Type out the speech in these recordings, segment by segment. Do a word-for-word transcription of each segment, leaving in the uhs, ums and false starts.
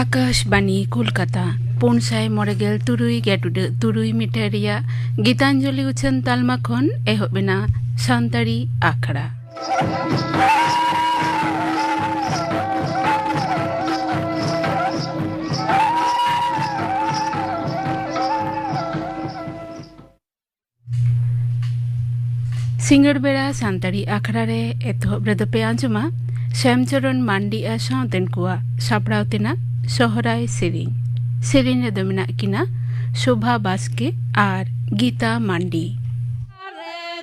ᱟᱠᱟᱥᱵᱟᱱᱤ ᱠᱳᱞᱠᱟᱛᱟ, ᱯᱩᱱ ᱥᱟᱭ ᱢᱚᱬᱮ ᱜᱮᱞ ᱛᱩᱨᱩᱭ ᱜᱮᱰᱩᱰᱟᱹᱜ ᱛᱩᱨᱩᱭ ᱢᱤᱴᱟᱨ ᱨᱮᱭᱟᱜ ᱜᱤᱛᱟᱧᱡᱚᱞᱤ ᱩᱪᱷᱟᱹᱱ ᱛᱟᱞᱢᱟ ᱠᱷᱚᱱ ᱮᱦᱚᱵ ᱮᱱᱟ ᱥᱟᱱᱛᱟᱲᱤ ᱟᱠᱷᱲᱟ᱾ ᱥᱤᱸᱜᱟᱹᱲ ᱵᱮᱲᱟ ᱥᱟᱱᱛᱟᱲᱤ ᱟᱠᱷᱲᱟ ᱨᱮ ᱮᱛᱚᱦᱚᱵ ᱨᱮᱫᱚ ᱯᱮ ᱟᱸᱡᱚᱢᱟ ᱥᱭᱟᱢᱪᱚᱨᱚᱱ ᱢᱟᱱᱰᱤ ᱟᱨ ᱥᱟᱶᱛᱮᱱ ᱠᱚᱣᱟᱜ ᱥᱟᱯᱲᱟᱣ ᱛᱮᱱᱟᱜ ᱥᱚᱦᱨᱟᱭ ᱥᱮᱨᱮᱧ᱾ ᱥᱮᱨᱮᱧ ᱨᱮᱫᱚ ᱢᱮᱱᱟᱜ ᱠᱤᱱᱟ ᱥᱳᱵᱷᱟ ᱵᱟᱥᱠᱮ ᱟᱨ ᱜᱤᱛᱟ ᱢᱟᱱᱰᱤ᱾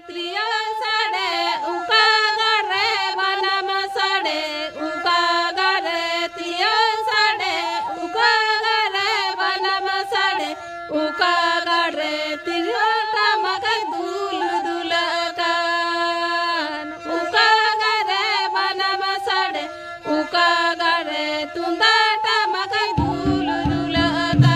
ᱛᱤᱨᱭᱳ ᱥᱟᱰᱮ ᱚᱠᱟ ᱜᱟᱲ ᱨᱮ ᱵᱟᱱᱟᱢ ᱥᱟᱰᱮ, ᱚᱠᱟ ᱜᱟᱲ ᱨᱮ ᱛᱤᱨᱭᱳ ᱥᱟᱰᱮ, ᱚᱠᱟ ᱜᱟᱲ ᱨᱮ ᱵᱟᱱᱟᱢ ᱥᱟᱰᱮ, ᱚᱠᱟ ᱜᱟᱲ ᱨᱮ ᱛᱤᱨᱭᱳ ᱴᱟᱢᱟᱠ ᱫᱩᱞ ᱫᱩᱞ ᱟᱠᱟᱱ, ᱚᱠᱟ ᱜᱟᱲ ᱨᱮ ᱵᱟᱱᱟᱢ ᱥᱟᱰᱮ, ᱚᱠᱟ ᱜᱟᱲ ᱨᱮ ᱛᱩᱢᱫᱟᱜ ᱴᱟᱢᱟᱠ ᱫᱩᱞ ᱫᱩᱞ ᱟᱠᱟᱱ᱾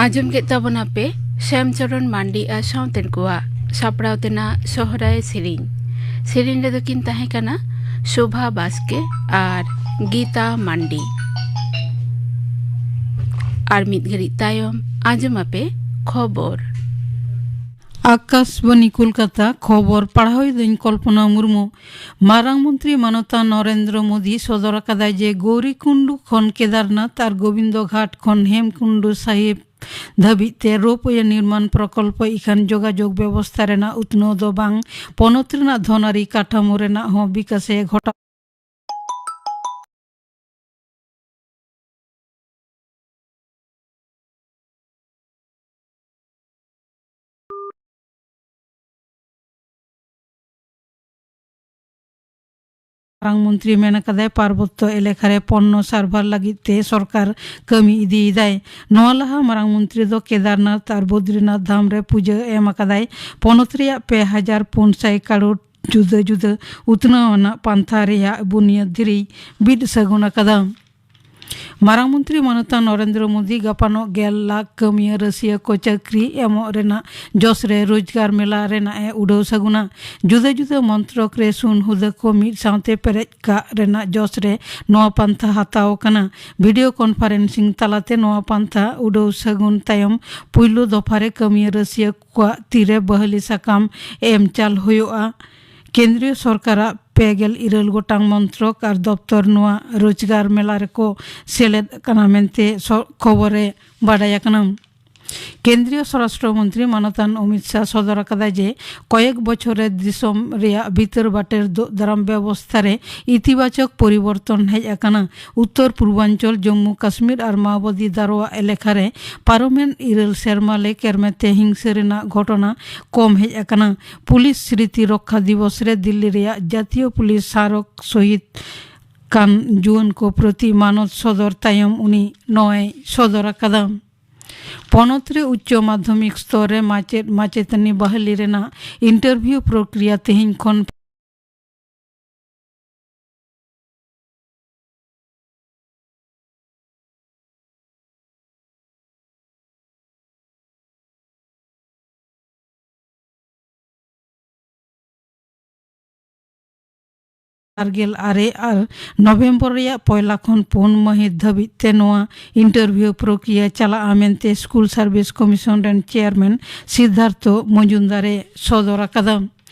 ᱟᱸᱡᱚᱢ ᱠᱮᱫ ᱛᱟᱵᱚᱱᱟᱯᱮ ᱥᱭᱟᱢ ᱪᱚᱨᱚᱱ ᱢᱟᱱᱰᱤ ᱟᱨ ᱥᱟᱶᱛᱮᱱ ᱠᱚᱣᱟᱜ ᱥᱟᱯᱲᱟᱣ ᱛᱮᱱᱟᱜ ᱥᱚᱦᱨᱟᱭ ᱥᱮᱨᱮᱧ᱾ ᱥᱮᱨᱮᱧ ᱨᱮᱫᱚ ᱠᱤᱱ ᱛᱟᱦᱮᱸ ᱠᱟᱱᱟ ᱥᱳᱵᱷᱟ ᱵᱟᱥᱠᱮ ᱟᱨ ᱜᱤᱛᱟ ᱢᱟᱱᱰᱤ᱾ ᱟᱨ ᱢᱤᱫ ᱜᱷᱟᱹᱲᱤᱡ ᱛᱟᱭᱚᱢ ᱟᱸᱡᱚᱢᱟᱯᱮ ᱠᱷᱚᱵᱚᱨ᱾ ᱟᱠᱟᱥᱵᱟᱱᱤ ᱠᱳᱞᱠᱟᱛᱟ, ᱠᱷᱚᱵᱚᱨ ᱯᱟᱲᱦᱟᱣᱤᱫᱟᱹᱧ ᱠᱚᱞᱯᱚᱱᱟ ᱢᱩᱨᱢᱩ᱾ ᱢᱟᱨᱟᱝ ᱢᱚᱱᱛᱨᱤ ᱢᱟᱱᱚᱛᱟᱱ ᱱᱚᱨᱮᱱᱫᱨᱚ ᱢᱳᱫᱤ ᱥᱚᱫᱚᱨ ᱟᱠᱟᱫᱟᱭ ᱡᱮ ᱜᱳᱨᱤᱠᱩᱱᱰᱩ ᱠᱷᱚᱱ ᱠᱮᱫᱟᱨᱱᱟᱛᱷ ᱟᱨ ᱜᱳᱵᱤᱱᱫᱚ ᱜᱷᱟᱴ ᱠᱷᱚᱱ ᱦᱮᱢᱠᱩᱱᱰᱩ ᱥᱟᱦᱤᱵ ᱫᱷᱟᱹᱵᱤᱡ ᱛᱮ ᱨᱳᱯᱣᱮ ᱱᱤᱨᱢᱟᱱ ᱯᱨᱚᱠᱚᱞᱯᱚ ᱤᱠᱷᱟᱹᱱ ᱡᱳᱜᱟᱡᱳᱜᱽ ᱵᱮᱵᱚᱥᱛᱷᱟ ᱨᱮᱱᱟᱜ ᱩᱛᱱᱟᱹᱣ ᱫᱚ ᱵᱟᱝ, ᱯᱚᱱᱚᱛ ᱨᱮᱱᱟᱜ ᱫᱷᱚᱱᱟᱨᱤ ᱠᱟᱴᱷᱟᱢᱳ ᱨᱮᱱᱟᱜ ᱦᱚᱸ ᱵᱤᱠᱟᱥ ᱮ ᱜᱷᱚᱴᱟᱣ᱾ ᱢᱟᱨᱟᱝ ᱢᱚᱱᱛᱨᱤ ᱢᱮᱱ ᱟᱠᱟᱫᱟᱭ, ᱯᱟᱨᱵᱚᱛᱛᱚ ᱮᱞᱟᱠᱟ ᱨᱮ ᱯᱚᱱᱱᱚ ᱥᱟᱨᱵᱷᱟᱨ ᱞᱟᱹᱜᱤᱫ ᱛᱮ ᱥᱚᱨᱠᱟᱨ ᱠᱟᱹᱢᱤ ᱤᱫᱤᱭᱮᱫᱟᱭ᱾ ᱱᱚᱣᱟ ᱞᱟᱦᱟ ᱢᱟᱨᱟᱝ ᱢᱚᱱᱛᱨᱤ ᱫᱚ ᱠᱮᱫᱟᱨᱱᱟᱛᱷ ᱟᱨ ᱵᱚᱫᱨᱤᱱᱟᱛᱷ ᱫᱷᱟᱢ ᱨᱮ ᱯᱩᱡᱟᱹ ᱮᱢ ᱟᱠᱟᱫᱟᱭ᱾ ᱯᱚᱱᱚᱛ ᱨᱮᱭᱟᱜ ᱯᱮ ᱦᱟᱡᱟᱨ ᱯᱩᱱ ᱥᱟᱭ ᱠᱟᱨᱳᱲ ᱡᱩᱫᱟᱹ ᱡᱩᱫᱟᱹ ᱩᱛᱱᱟᱹᱣ ᱟᱱᱟᱜ ᱯᱟᱱᱛᱷᱟ ᱨᱮᱭᱟᱜ ᱵᱩᱱᱤᱭᱟᱹᱫ ᱫᱷᱤᱨᱤ ᱵᱤᱫ ᱥᱟᱹᱜᱩᱱ ᱟᱠᱟᱫᱟ᱾ ᱢᱟᱨᱟᱝ ᱢᱚᱱᱛᱨᱤ ᱢᱟᱱᱚᱛᱟᱱ ᱱᱚᱨᱮᱱᱫᱨᱚ ᱢᱳᱫᱤ ᱜᱟᱯᱟᱱᱚᱜ ᱜᱮᱞ ᱞᱟᱠᱷ ᱠᱟᱹᱢᱤᱭᱟᱹ ᱨᱟᱹᱥᱤᱭᱟᱹ ᱠᱚ ᱪᱟᱹᱠᱨᱤ ᱮᱢᱚᱜ ᱨᱮᱱᱟᱜ ᱡᱚᱥ ᱨᱮ ᱨᱳᱡᱽᱜᱟᱨ ᱢᱮᱞᱟ ᱨᱮᱱᱟᱜ ᱮ ᱩᱰᱟᱹᱣ ᱥᱟᱹᱜᱩᱱᱟ᱾ ᱡᱩᱫᱟᱹ ᱡᱩᱫᱟᱹ ᱢᱚᱱᱛᱨᱚᱠ ᱨᱮ ᱥᱩᱱ ᱦᱩᱫᱟᱹ ᱠᱚ ᱢᱤᱫ ᱥᱟᱶᱛᱮ ᱯᱮᱨᱮᱡ ᱠᱟᱜ ᱨᱮᱱᱟᱜ ᱡᱚᱥ ᱨᱮ ᱱᱚᱣᱟ ᱯᱟᱱᱛᱷᱟ ᱦᱟᱛᱟᱣ ᱟᱠᱟᱱᱟ᱾ ᱵᱷᱤᱰᱤᱭᱳ ᱠᱚᱱᱯᱷᱟᱨᱮᱱᱥᱤᱝ ᱛᱟᱞᱟᱛᱮ ᱱᱚᱣᱟ ᱯᱟᱱᱛᱷᱟ ᱩᱰᱟᱹᱣ ᱥᱟᱹᱜᱩᱱ ᱛᱟᱭᱚᱢ ᱯᱩᱭᱞᱩ ᱫᱚᱯᱷᱟ ᱨᱮ ᱠᱟᱹᱢᱤᱭᱟᱹ ᱨᱟᱹᱥᱤᱭᱟᱹ ᱠᱚᱣᱟᱜ ᱛᱤᱨᱮ ᱵᱟᱹᱦᱞᱤ ᱥᱟᱠᱟᱢ ᱮᱢ ᱪᱟᱞ ᱦᱩᱭᱩᱜᱼᱟ᱾ ᱠᱮᱱᱫᱨᱤᱭᱚ ᱥᱚᱨᱠᱟᱨᱟᱜ ᱯᱮ ᱜᱮᱞ ᱤᱨᱟᱹᱞ ᱜᱚᱴᱟᱝ ᱢᱚᱱᱛᱨᱚᱠ ᱟᱨ ᱫᱚᱯᱛᱚᱨ ᱱᱚᱣᱟ ᱨᱳᱡᱽᱜᱟᱨ ᱢᱮᱞᱟ ᱨᱮᱠᱚ ᱥᱮᱞᱮᱫ ᱠᱟᱱᱟ ᱢᱮᱱᱛᱮ ᱥᱚ-, ᱠᱷᱚᱵᱚᱨ ᱨᱮ ᱵᱟᱰᱟᱭ ᱟᱠᱟᱱᱟ᱾ ᱠᱮᱱᱫᱨᱤᱭᱚ ᱥᱚᱨᱟᱥᱴᱨᱚ ᱢᱚᱱᱛᱨᱤ ᱢᱟᱱᱚᱛᱟᱱ ᱚᱢᱤᱛ ᱥᱟᱦ ᱥᱚᱫᱚᱨ ᱟᱠᱟᱫᱟᱭ ᱡᱮ ᱠᱚᱭᱮᱠ ᱵᱚᱪᱷᱚᱨ ᱨᱮ ᱫᱤᱥᱚᱢ ᱨᱮᱭᱟᱜ ᱵᱷᱤᱛᱟᱹᱨ ᱵᱟᱴᱮᱨ ᱫᱳᱜ ᱫᱟᱨᱟᱢ ᱵᱮᱵᱚᱥᱛᱷᱟ ᱨᱮ ᱤᱛᱤᱵᱟᱪᱚᱠ ᱯᱚᱨᱤᱵᱚᱨᱛᱚᱱ ᱦᱮᱡ ᱟᱠᱟᱱᱟ᱾ ᱩᱛᱛᱚᱨ ᱯᱩᱨᱵᱟᱧᱪᱚᱞ ᱡᱚᱢᱢᱩ ᱠᱟᱥᱢᱤᱨ ᱟᱨ ᱢᱟᱣᱵᱟᱫᱤ ᱫᱟᱨᱣᱟ ᱮᱞᱟᱠᱟ ᱨᱮ ᱯᱟᱨᱚᱢᱮᱱ ᱤᱨᱟᱹᱞ ᱥᱮᱨᱢᱟ ᱞᱮ ᱠᱮᱨᱢᱮ ᱛᱮ ᱦᱤᱝᱥᱟᱹ ᱨᱮᱱᱟᱜ ᱜᱷᱚᱴᱚᱱᱟ ᱠᱚᱢ ᱦᱮᱡ ᱟᱠᱟᱱᱟ᱾ ᱯᱩᱞᱤᱥ ᱥᱢᱨᱤᱛᱤ ᱨᱚᱠᱠᱷᱟ ᱫᱤᱵᱚᱥ ᱨᱮ ᱫᱤᱞᱞᱤ ᱨᱮᱭᱟᱜ ᱡᱟᱛᱤᱭᱚ ᱯᱩᱞᱤᱥ ᱥᱟᱨᱚᱠ ᱥᱚᱦᱤᱫ ᱠᱟᱱ ᱡᱩᱣᱟᱹᱱ ᱠᱚ ᱯᱨᱚᱛᱤ ᱢᱟᱱᱚᱛ ᱥᱚᱫᱚᱨ ᱛᱟᱭᱚᱢ ᱩᱱᱤ ᱱᱚᱣᱟᱭ ᱥᱚᱫᱚᱨ ᱟᱠᱟᱫᱟ᱾ ᱯᱚᱱᱚᱛ ᱨᱮ ᱩᱪᱪᱚ ᱢᱟᱫᱷᱚᱢᱤᱠ ᱥᱛᱚᱨ ᱨᱮ ᱢᱟᱪᱮᱫ ᱢᱟᱪᱮᱛᱟᱹᱱᱤ ᱵᱟᱹᱦᱞᱤ ᱨᱮᱱᱟᱜ ᱤᱱᱴᱟᱨᱵᱷᱤᱭᱩ ᱯᱨᱚᱠᱨᱤᱭᱟ ᱛᱮᱦᱮᱧ ᱠᱷᱚᱱ ᱵᱟᱨ ᱜᱮᱞ ᱟᱨᱮ ᱟᱨ ᱱᱚᱵᱷᱮᱢᱵᱚᱨ ᱨᱮᱭᱟᱜ ᱯᱚᱭᱞᱟ ᱠᱷᱚᱱ ᱯᱩᱱ ᱢᱟᱹᱦᱤᱛ ᱫᱷᱟᱹᱵᱤᱡ ᱛᱮ ᱱᱚᱣᱟ ᱤᱱᱴᱟᱨᱵᱷᱤᱭᱩ ᱯᱨᱚᱠᱨᱤᱭᱟ ᱪᱟᱞᱟᱜᱼᱟ ᱢᱮᱱᱛᱮ ᱥᱠᱩᱞ ᱥᱟᱨᱵᱷᱤᱥ ᱠᱚᱢᱤᱥᱚᱱ ᱨᱮᱱ ᱪᱮᱭᱟᱨᱢᱮᱱ ᱥᱤᱫᱽᱫᱷᱟᱨᱛᱷᱚ ᱢᱚᱡᱩᱢᱫᱟᱨ ᱮ ᱥᱚᱫᱚᱨ ᱟᱠᱟᱫᱟ᱾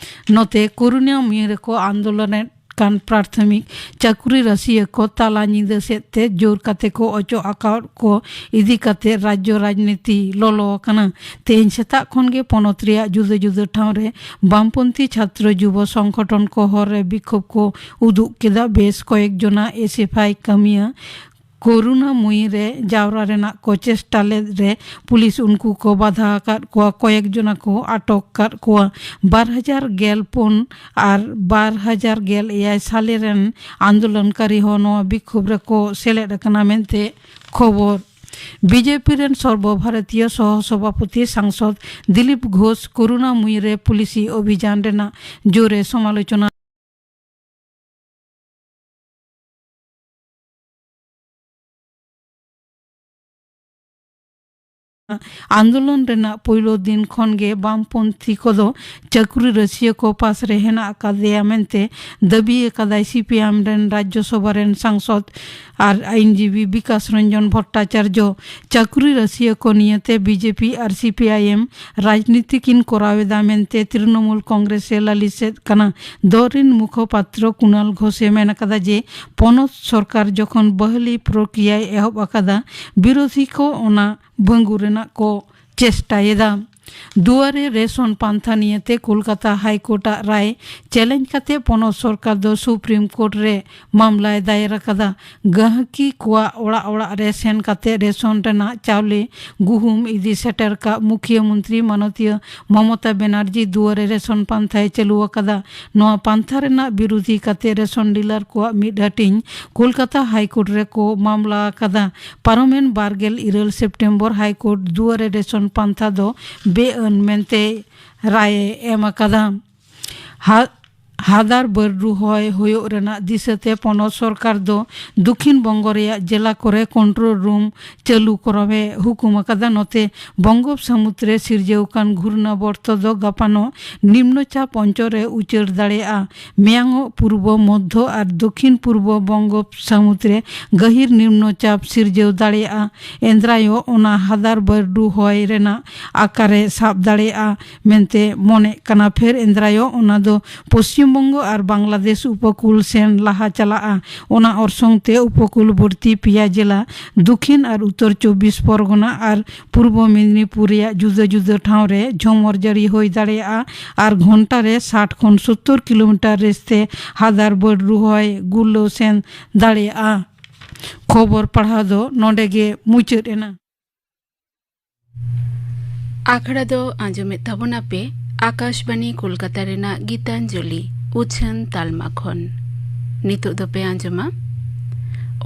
ᱱᱚᱛᱮ ᱠᱚᱨᱩᱱᱟ ᱢᱩᱭᱤᱨ ᱨᱮᱠᱚ ᱟᱱᱫᱳᱞᱚᱱᱮᱫ ᱠᱟᱱ ᱯᱨᱟᱛᱷᱚᱢᱤᱠ ᱪᱟᱹᱠᱨᱤ ᱨᱟᱹᱥᱤᱭᱟᱹ ᱠᱚ ᱛᱟᱞᱟ ᱧᱤᱫᱟᱹ ᱥᱮᱫ ᱛᱮ ᱡᱳᱨ ᱠᱟᱛᱮ ᱠᱚ ᱚᱪᱚᱜ ᱟᱠᱟᱫ ᱠᱚ ᱤᱫᱤ ᱠᱟᱛᱮ ᱨᱟᱡᱽᱡᱚ ᱨᱟᱡᱽᱱᱤᱛᱤ ᱞᱚᱞᱚ ᱟᱠᱟᱱᱟ᱾ ᱛᱮᱦᱮᱧ ᱥᱮᱛᱟᱜ ᱠᱷᱚᱱ ᱜᱮ ᱯᱚᱱᱚᱛ ᱨᱮᱭᱟᱜ ᱡᱩᱫᱟᱹ ᱡᱩᱫᱟᱹ ᱴᱷᱟᱶ ᱨᱮ ᱵᱟᱢᱯᱚᱱᱛᱷᱤ ᱪᱷᱟᱛᱨᱚ ᱡᱩᱵᱚ ᱥᱚᱝᱜᱚᱴᱷᱚᱱ ᱠᱚ ᱦᱚᱨ ᱨᱮ ᱵᱤᱠᱷᱳᱵ ᱠᱚ ᱩᱫᱩᱜ ᱠᱮᱫᱟ᱾ ᱵᱮᱥ ᱠᱚᱭᱮᱠ ᱡᱚᱱᱟ ᱮᱥᱮᱯᱷᱟᱭ ᱠᱟᱹᱢᱤᱭᱟᱹ ᱠᱚᱨᱩᱱᱟ ᱢᱩᱭᱤ ᱨᱮ ᱡᱟᱣᱨᱟ ᱨᱮᱱᱟᱜ ᱠᱚ ᱪᱮᱥᱴᱟ ᱞᱮᱫ ᱨᱮ ᱯᱩᱞᱤᱥ ᱩᱱᱠᱩ ᱠᱚ ᱵᱟᱫᱷᱟ ᱟᱠᱟᱫ ᱠᱚᱣᱟ᱾ ᱠᱚᱭᱮᱠ ᱡᱚᱱᱟ ᱠᱚ ᱟᱴᱚᱠ ᱟᱠᱟᱫ ᱠᱚᱣᱟ᱾ ᱵᱟᱨ ᱦᱟᱡᱟᱨ ᱜᱮᱞ ᱯᱩᱱ ᱟᱨ ᱵᱟᱨ ᱦᱟᱡᱟᱨ ᱜᱮᱞ ᱮᱭᱟᱭ ᱥᱟᱞᱮ ᱨᱮᱱ ᱟᱱᱫᱳᱞᱚᱱᱠᱟᱨᱤ ᱦᱚᱸ ᱱᱚᱣᱟ ᱵᱤᱠᱷᱳᱵ ᱨᱮᱠᱚ ᱥᱮᱞᱮᱫ ᱟᱠᱟᱱᱟ ᱢᱮᱱᱛᱮ ᱠᱷᱚᱵᱚᱨ᱾ ᱵᱤᱡᱮᱯᱤ ᱨᱮᱱ ᱥᱚᱨᱵᱚ ᱵᱷᱟᱨᱚᱛᱤᱭᱚ ᱥᱚᱦᱚ ᱥᱚᱵᱷᱟᱯᱚᱛᱤ ᱥᱟᱝᱥᱚᱫ ᱫᱤᱞᱤᱯ ᱜᱷᱳᱥ ᱠᱚᱨᱩᱱᱟ ᱢᱩᱭᱤ ᱨᱮ ᱯᱩᱞᱤᱥᱤ ᱚᱵᱷᱤᱡᱟᱱ ᱨᱮᱱᱟᱜ ᱡᱳᱨᱮ ᱥᱚᱢᱟᱞᱳᱪᱚᱱᱟ᱾ ᱟᱱᱫᱳᱞᱚᱱ ᱨᱮᱱᱟᱜ ᱯᱩᱭᱞᱩ ᱫᱤᱱ ᱠᱷᱚᱱ ᱜᱮ ᱵᱟᱢᱯᱚᱱᱛᱷᱤ ᱠᱚᱫᱚ ᱪᱟᱹᱠᱨᱤ ᱨᱟᱹᱥᱤᱭᱟᱹ ᱠᱚ ᱯᱟᱥ ᱨᱮ ᱦᱮᱱᱟᱜ ᱟᱠᱟᱫᱮᱭᱟ ᱢᱮᱱᱛᱮ ᱫᱟᱹᱵᱤ ᱟᱠᱟᱫᱟᱭ ᱥᱤᱯᱤᱟᱭᱮᱢ ᱨᱮᱱ ᱨᱟᱡᱽᱡᱚ ᱥᱚᱵᱷᱟ ᱨᱮᱱ ᱥᱟᱝᱥᱚᱫ ᱟᱨ ᱟᱭᱤᱱᱡᱤᱵᱤ ᱵᱤᱠᱟᱥ ᱨᱚᱧᱡᱚᱱ ᱵᱷᱚᱴᱴᱟᱪᱟᱨᱡᱚ᱾ ᱪᱟᱹᱠᱨᱤ ᱨᱟᱹᱥᱤᱭᱟᱹ ᱠᱚ ᱱᱤᱭᱟᱹᱛᱮ ᱵᱤᱡᱮᱯᱤ ᱟᱨ ᱥᱤᱯᱤᱟᱭᱮᱢ ᱨᱟᱡᱽᱱᱤᱛᱤ ᱠᱤᱱ ᱠᱚᱨᱟᱣ ᱮᱫᱟ ᱢᱮᱱᱛᱮ ᱛᱨᱤᱱᱚᱢᱩᱞ ᱠᱚᱝᱜᱨᱮᱥ ᱮ ᱞᱟᱹᱞᱤᱥᱮᱫ ᱠᱟᱱᱟ᱾ ᱫᱚᱞ ᱨᱤᱱ ᱢᱩᱠᱷᱚᱯᱟᱛᱨᱚ ᱠᱩᱱᱟᱞ ᱜᱷᱳᱥᱮ ᱢᱮᱱ ᱟᱠᱟᱫᱟ ᱡᱮ ᱯᱚᱱᱚᱛ ᱥᱚᱨᱠᱟᱨ ᱡᱚᱠᱷᱚᱱ ᱵᱟᱹᱦᱞᱤ ᱯᱨᱚᱠᱨᱤᱭᱟᱭ ᱮᱦᱚᱵ ᱟᱠᱟᱫᱟ, ᱵᱤᱨᱳᱫᱷᱤ ᱠᱚ ᱚᱱᱟ ᱵᱷᱟᱹᱝᱜᱩ ᱨᱮᱱᱟᱜ ᱠᱚ ᱪᱮᱥᱴᱟᱭᱮᱫᱟ᱾ ᱫᱩᱣᱟᱨᱮ ᱨᱮᱥᱚᱱ ᱯᱟᱱᱛᱷᱟ ᱱᱤᱭᱟᱹᱛᱮ ᱠᱳᱞᱠᱟᱛᱟ ᱦᱟᱭ ᱠᱳᱨᱴ ᱟᱜ ᱨᱟᱭ ᱪᱮᱞᱮᱧᱡᱽ ᱠᱟᱛᱮ ᱯᱚᱱᱚᱛ ᱥᱚᱨᱠᱟᱨ ᱫᱚ ᱥᱩᱯᱨᱤᱢ ᱠᱳᱨᱴ ᱨᱮ ᱢᱟᱢᱞᱟᱭ ᱫᱟᱭᱮᱨ ᱟᱠᱟᱫᱟ᱾ ᱜᱟᱦᱠᱤ ᱠᱚᱣᱟᱜ ᱚᱲᱟᱜ ᱚᱲᱟᱜ ᱨᱮ ᱥᱮᱱ ᱠᱟᱛᱮ ᱨᱮᱥᱚᱱ ᱨᱮᱱᱟᱜ ᱪᱟᱣᱞᱮ, ᱜᱩᱦᱩᱢ ᱤᱫᱤ ᱥᱮᱴᱮᱨ ᱠᱟᱜ ᱢᱩᱠᱷᱤᱭᱟᱹ ᱢᱚᱱᱛᱨᱤ ᱢᱟᱱᱚᱛᱤᱭᱟᱹ ᱢᱚᱢᱚᱛᱟ ᱵᱮᱱᱟᱨᱡᱤ ᱫᱩᱣᱟᱨᱮ ᱨᱮᱥᱚᱱ ᱯᱟᱱᱛᱷᱟᱭ ᱪᱟᱹᱞᱩ ᱟᱠᱟᱫᱟ᱾ ᱱᱚᱣᱟ ᱯᱟᱱᱛᱷᱟ ᱨᱮᱱᱟᱜ ᱵᱤᱨᱩᱫᱷᱤ ᱠᱟᱛᱮ ᱨᱮᱥᱚᱱ ᱰᱤᱞᱟᱨ ᱠᱚᱣᱟᱜ ᱢᱤᱫ ᱦᱟᱹᱴᱤᱧ ᱠᱳᱞᱠᱟᱛᱟ ᱦᱟᱭ ᱠᱳᱨᱴ ᱨᱮᱠᱚ ᱢᱟᱢᱞᱟ ᱟᱠᱟᱫᱟ᱾ ᱯᱟᱨᱚᱢᱮᱱ ᱵᱟᱨ ᱜᱮᱞ ᱤᱨᱟᱹᱞ ᱥᱮᱯᱴᱮᱢᱵᱚᱨ ᱦᱟᱭ ᱠᱳᱨᱴ ᱫᱩᱣᱟᱨᱮ ᱨᱮᱥᱚᱱ ᱯᱟᱱᱛᱷᱟ ᱫᱚ ᱵᱮᱼᱟᱹᱱ ᱢᱮᱱᱛᱮ ᱨᱟᱭ ᱮ ᱮᱢ ᱟᱠᱟᱫᱟ᱾ ᱦᱟ-, ᱦᱟᱫᱟᱨ ᱵᱟᱹᱨᱰᱩ ᱦᱚᱭ ᱦᱩᱭᱩᱜ ᱨᱮᱱᱟᱜ ᱫᱤᱥᱟᱹᱛᱮ ᱯᱚᱱᱚᱛ ᱥᱚᱨᱠᱟᱨ ᱫᱚ ᱫᱚᱠᱷᱤᱱ ᱵᱚᱝᱜᱚ ᱨᱮᱭᱟᱜ ᱡᱮᱞᱟ ᱠᱚᱨᱮ ᱠᱚᱱᱴᱨᱳᱞ ᱨᱩᱢ ᱪᱟᱹᱞᱩ ᱠᱚᱨᱟᱣ ᱮ ᱦᱩᱠᱩᱢ ᱟᱠᱟᱫᱟ᱾ ᱱᱚᱛᱮ ᱵᱚᱝᱜᱳᱯ ᱥᱟᱹᱢᱩᱫ ᱨᱮ ᱥᱤᱨᱡᱟᱹᱣ ᱟᱠᱟᱱ ᱜᱷᱩᱨᱱᱟ ᱵᱚᱨᱛᱚ ᱫᱚ ᱜᱟᱯᱟᱱᱚᱜ ᱱᱤᱢᱱᱚ ᱪᱟᱯ ᱚᱧᱪᱚᱞ ᱨᱮ ᱩᱪᱟᱹᱲ ᱫᱟᱲᱮᱭᱟᱜᱼᱟ᱾ ᱢᱮᱭᱟᱝᱚᱜ ᱯᱩᱨᱵᱚ ᱢᱚᱫᱷᱭᱚ ᱟᱨ ᱫᱚᱠᱷᱤᱱ ᱯᱩᱨᱵᱚ ᱵᱚᱝᱜᱳᱯ ᱥᱟᱹᱢᱩᱫ ᱨᱮ ᱜᱟᱹᱦᱤᱨ ᱱᱤᱢᱱᱚ ᱪᱟᱯ ᱥᱤᱨᱡᱟᱹᱣ ᱫᱟᱲᱮᱭᱟᱜᱼᱟ᱾ ᱮᱱᱫᱨᱟᱭᱚ ᱚᱱᱟ ᱦᱟᱫᱟᱨ ᱵᱟᱹᱨᱰᱩ ᱦᱚᱭ ᱨᱮᱱᱟᱜ ᱟᱠᱟᱨᱮ ᱥᱟᱵ ᱫᱟᱲᱮᱭᱟᱜᱼᱟ ᱢᱮᱱᱛᱮ ᱢᱚᱱᱮᱜ ᱠᱟᱱᱟ᱾ ᱯᱷᱮᱨ ᱮᱱᱫᱨᱟᱭᱚ ᱚᱱᱟ ᱫᱚ ᱯᱚᱥᱪᱤᱢ ᱵᱚᱝᱜᱚ ᱟᱨ ᱵᱟᱝᱞᱟᱫᱮᱥ ᱩᱯᱚᱠᱩᱞ ᱥᱮᱱ ᱞᱟᱦᱟ ᱪᱟᱞᱟᱜᱼᱟ᱾ ᱚᱱᱟ ᱚᱨᱥᱚᱝ ᱛᱮ ᱩᱯᱚᱠᱩᱞᱵᱚᱨᱛᱤ ᱯᱮᱭᱟ ᱡᱮᱞᱟ, ᱫᱚᱠᱷᱤᱱ ᱟᱨ ᱩᱛᱛᱚᱨ ᱪᱚᱵᱵᱤᱥ ᱯᱚᱨᱜᱚᱱᱟ ᱟᱨ ᱯᱩᱨᱵᱚ ᱢᱮᱫᱤᱱᱤᱯᱩᱨ ᱨᱮᱭᱟᱜ ᱡᱩᱫᱟᱹ ᱡᱩᱫᱟᱹ ᱴᱷᱟᱶ ᱨᱮ ᱡᱷᱚᱢᱚᱨ ᱡᱟᱹᱲᱤ ᱦᱩᱭ ᱫᱟᱲᱮᱭᱟᱜᱼᱟ ᱟᱨ ᱜᱷᱚᱱᱴᱟ ᱨᱮ ᱥᱟᱴ ᱠᱷᱚᱱ ᱥᱚᱛᱛᱚᱨ ᱠᱤᱞᱳᱢᱤᱴᱟᱨ ᱨᱮᱥ ᱛᱮ ᱦᱟᱫᱟᱨ ᱵᱟᱹᱨᱰᱩ ᱦᱚᱭ ᱜᱩᱨᱞᱟᱹᱣ ᱥᱮᱱ ᱫᱟᱲᱮᱭᱟᱜᱼᱟ᱾ ᱠᱷᱚᱵᱚᱨ ᱯᱟᱲᱦᱟᱣ ᱫᱚ ᱱᱚᱰᱮ ᱜᱮ ᱢᱩᱪᱟᱹᱫ ᱮᱱᱟ᱾ ᱟᱠᱷᱲᱟ ᱫᱚ ᱟᱸᱡᱚᱢᱮᱫ ᱛᱟᱵᱚᱱᱟᱯᱮ ᱟᱠᱟᱥᱵᱟᱱᱤ ᱠᱳᱞᱠᱟᱛᱟ ᱨᱮᱱᱟᱜ ᱜᱤᱛᱟᱧᱡᱚᱞᱤ ᱩᱪᱷᱟᱹᱱ ᱛᱟᱞᱢᱟ ᱠᱷᱚᱱ᱾ ᱱᱤᱛᱚᱜ ᱫᱚᱯᱮ ᱟᱸᱡᱚᱢᱟ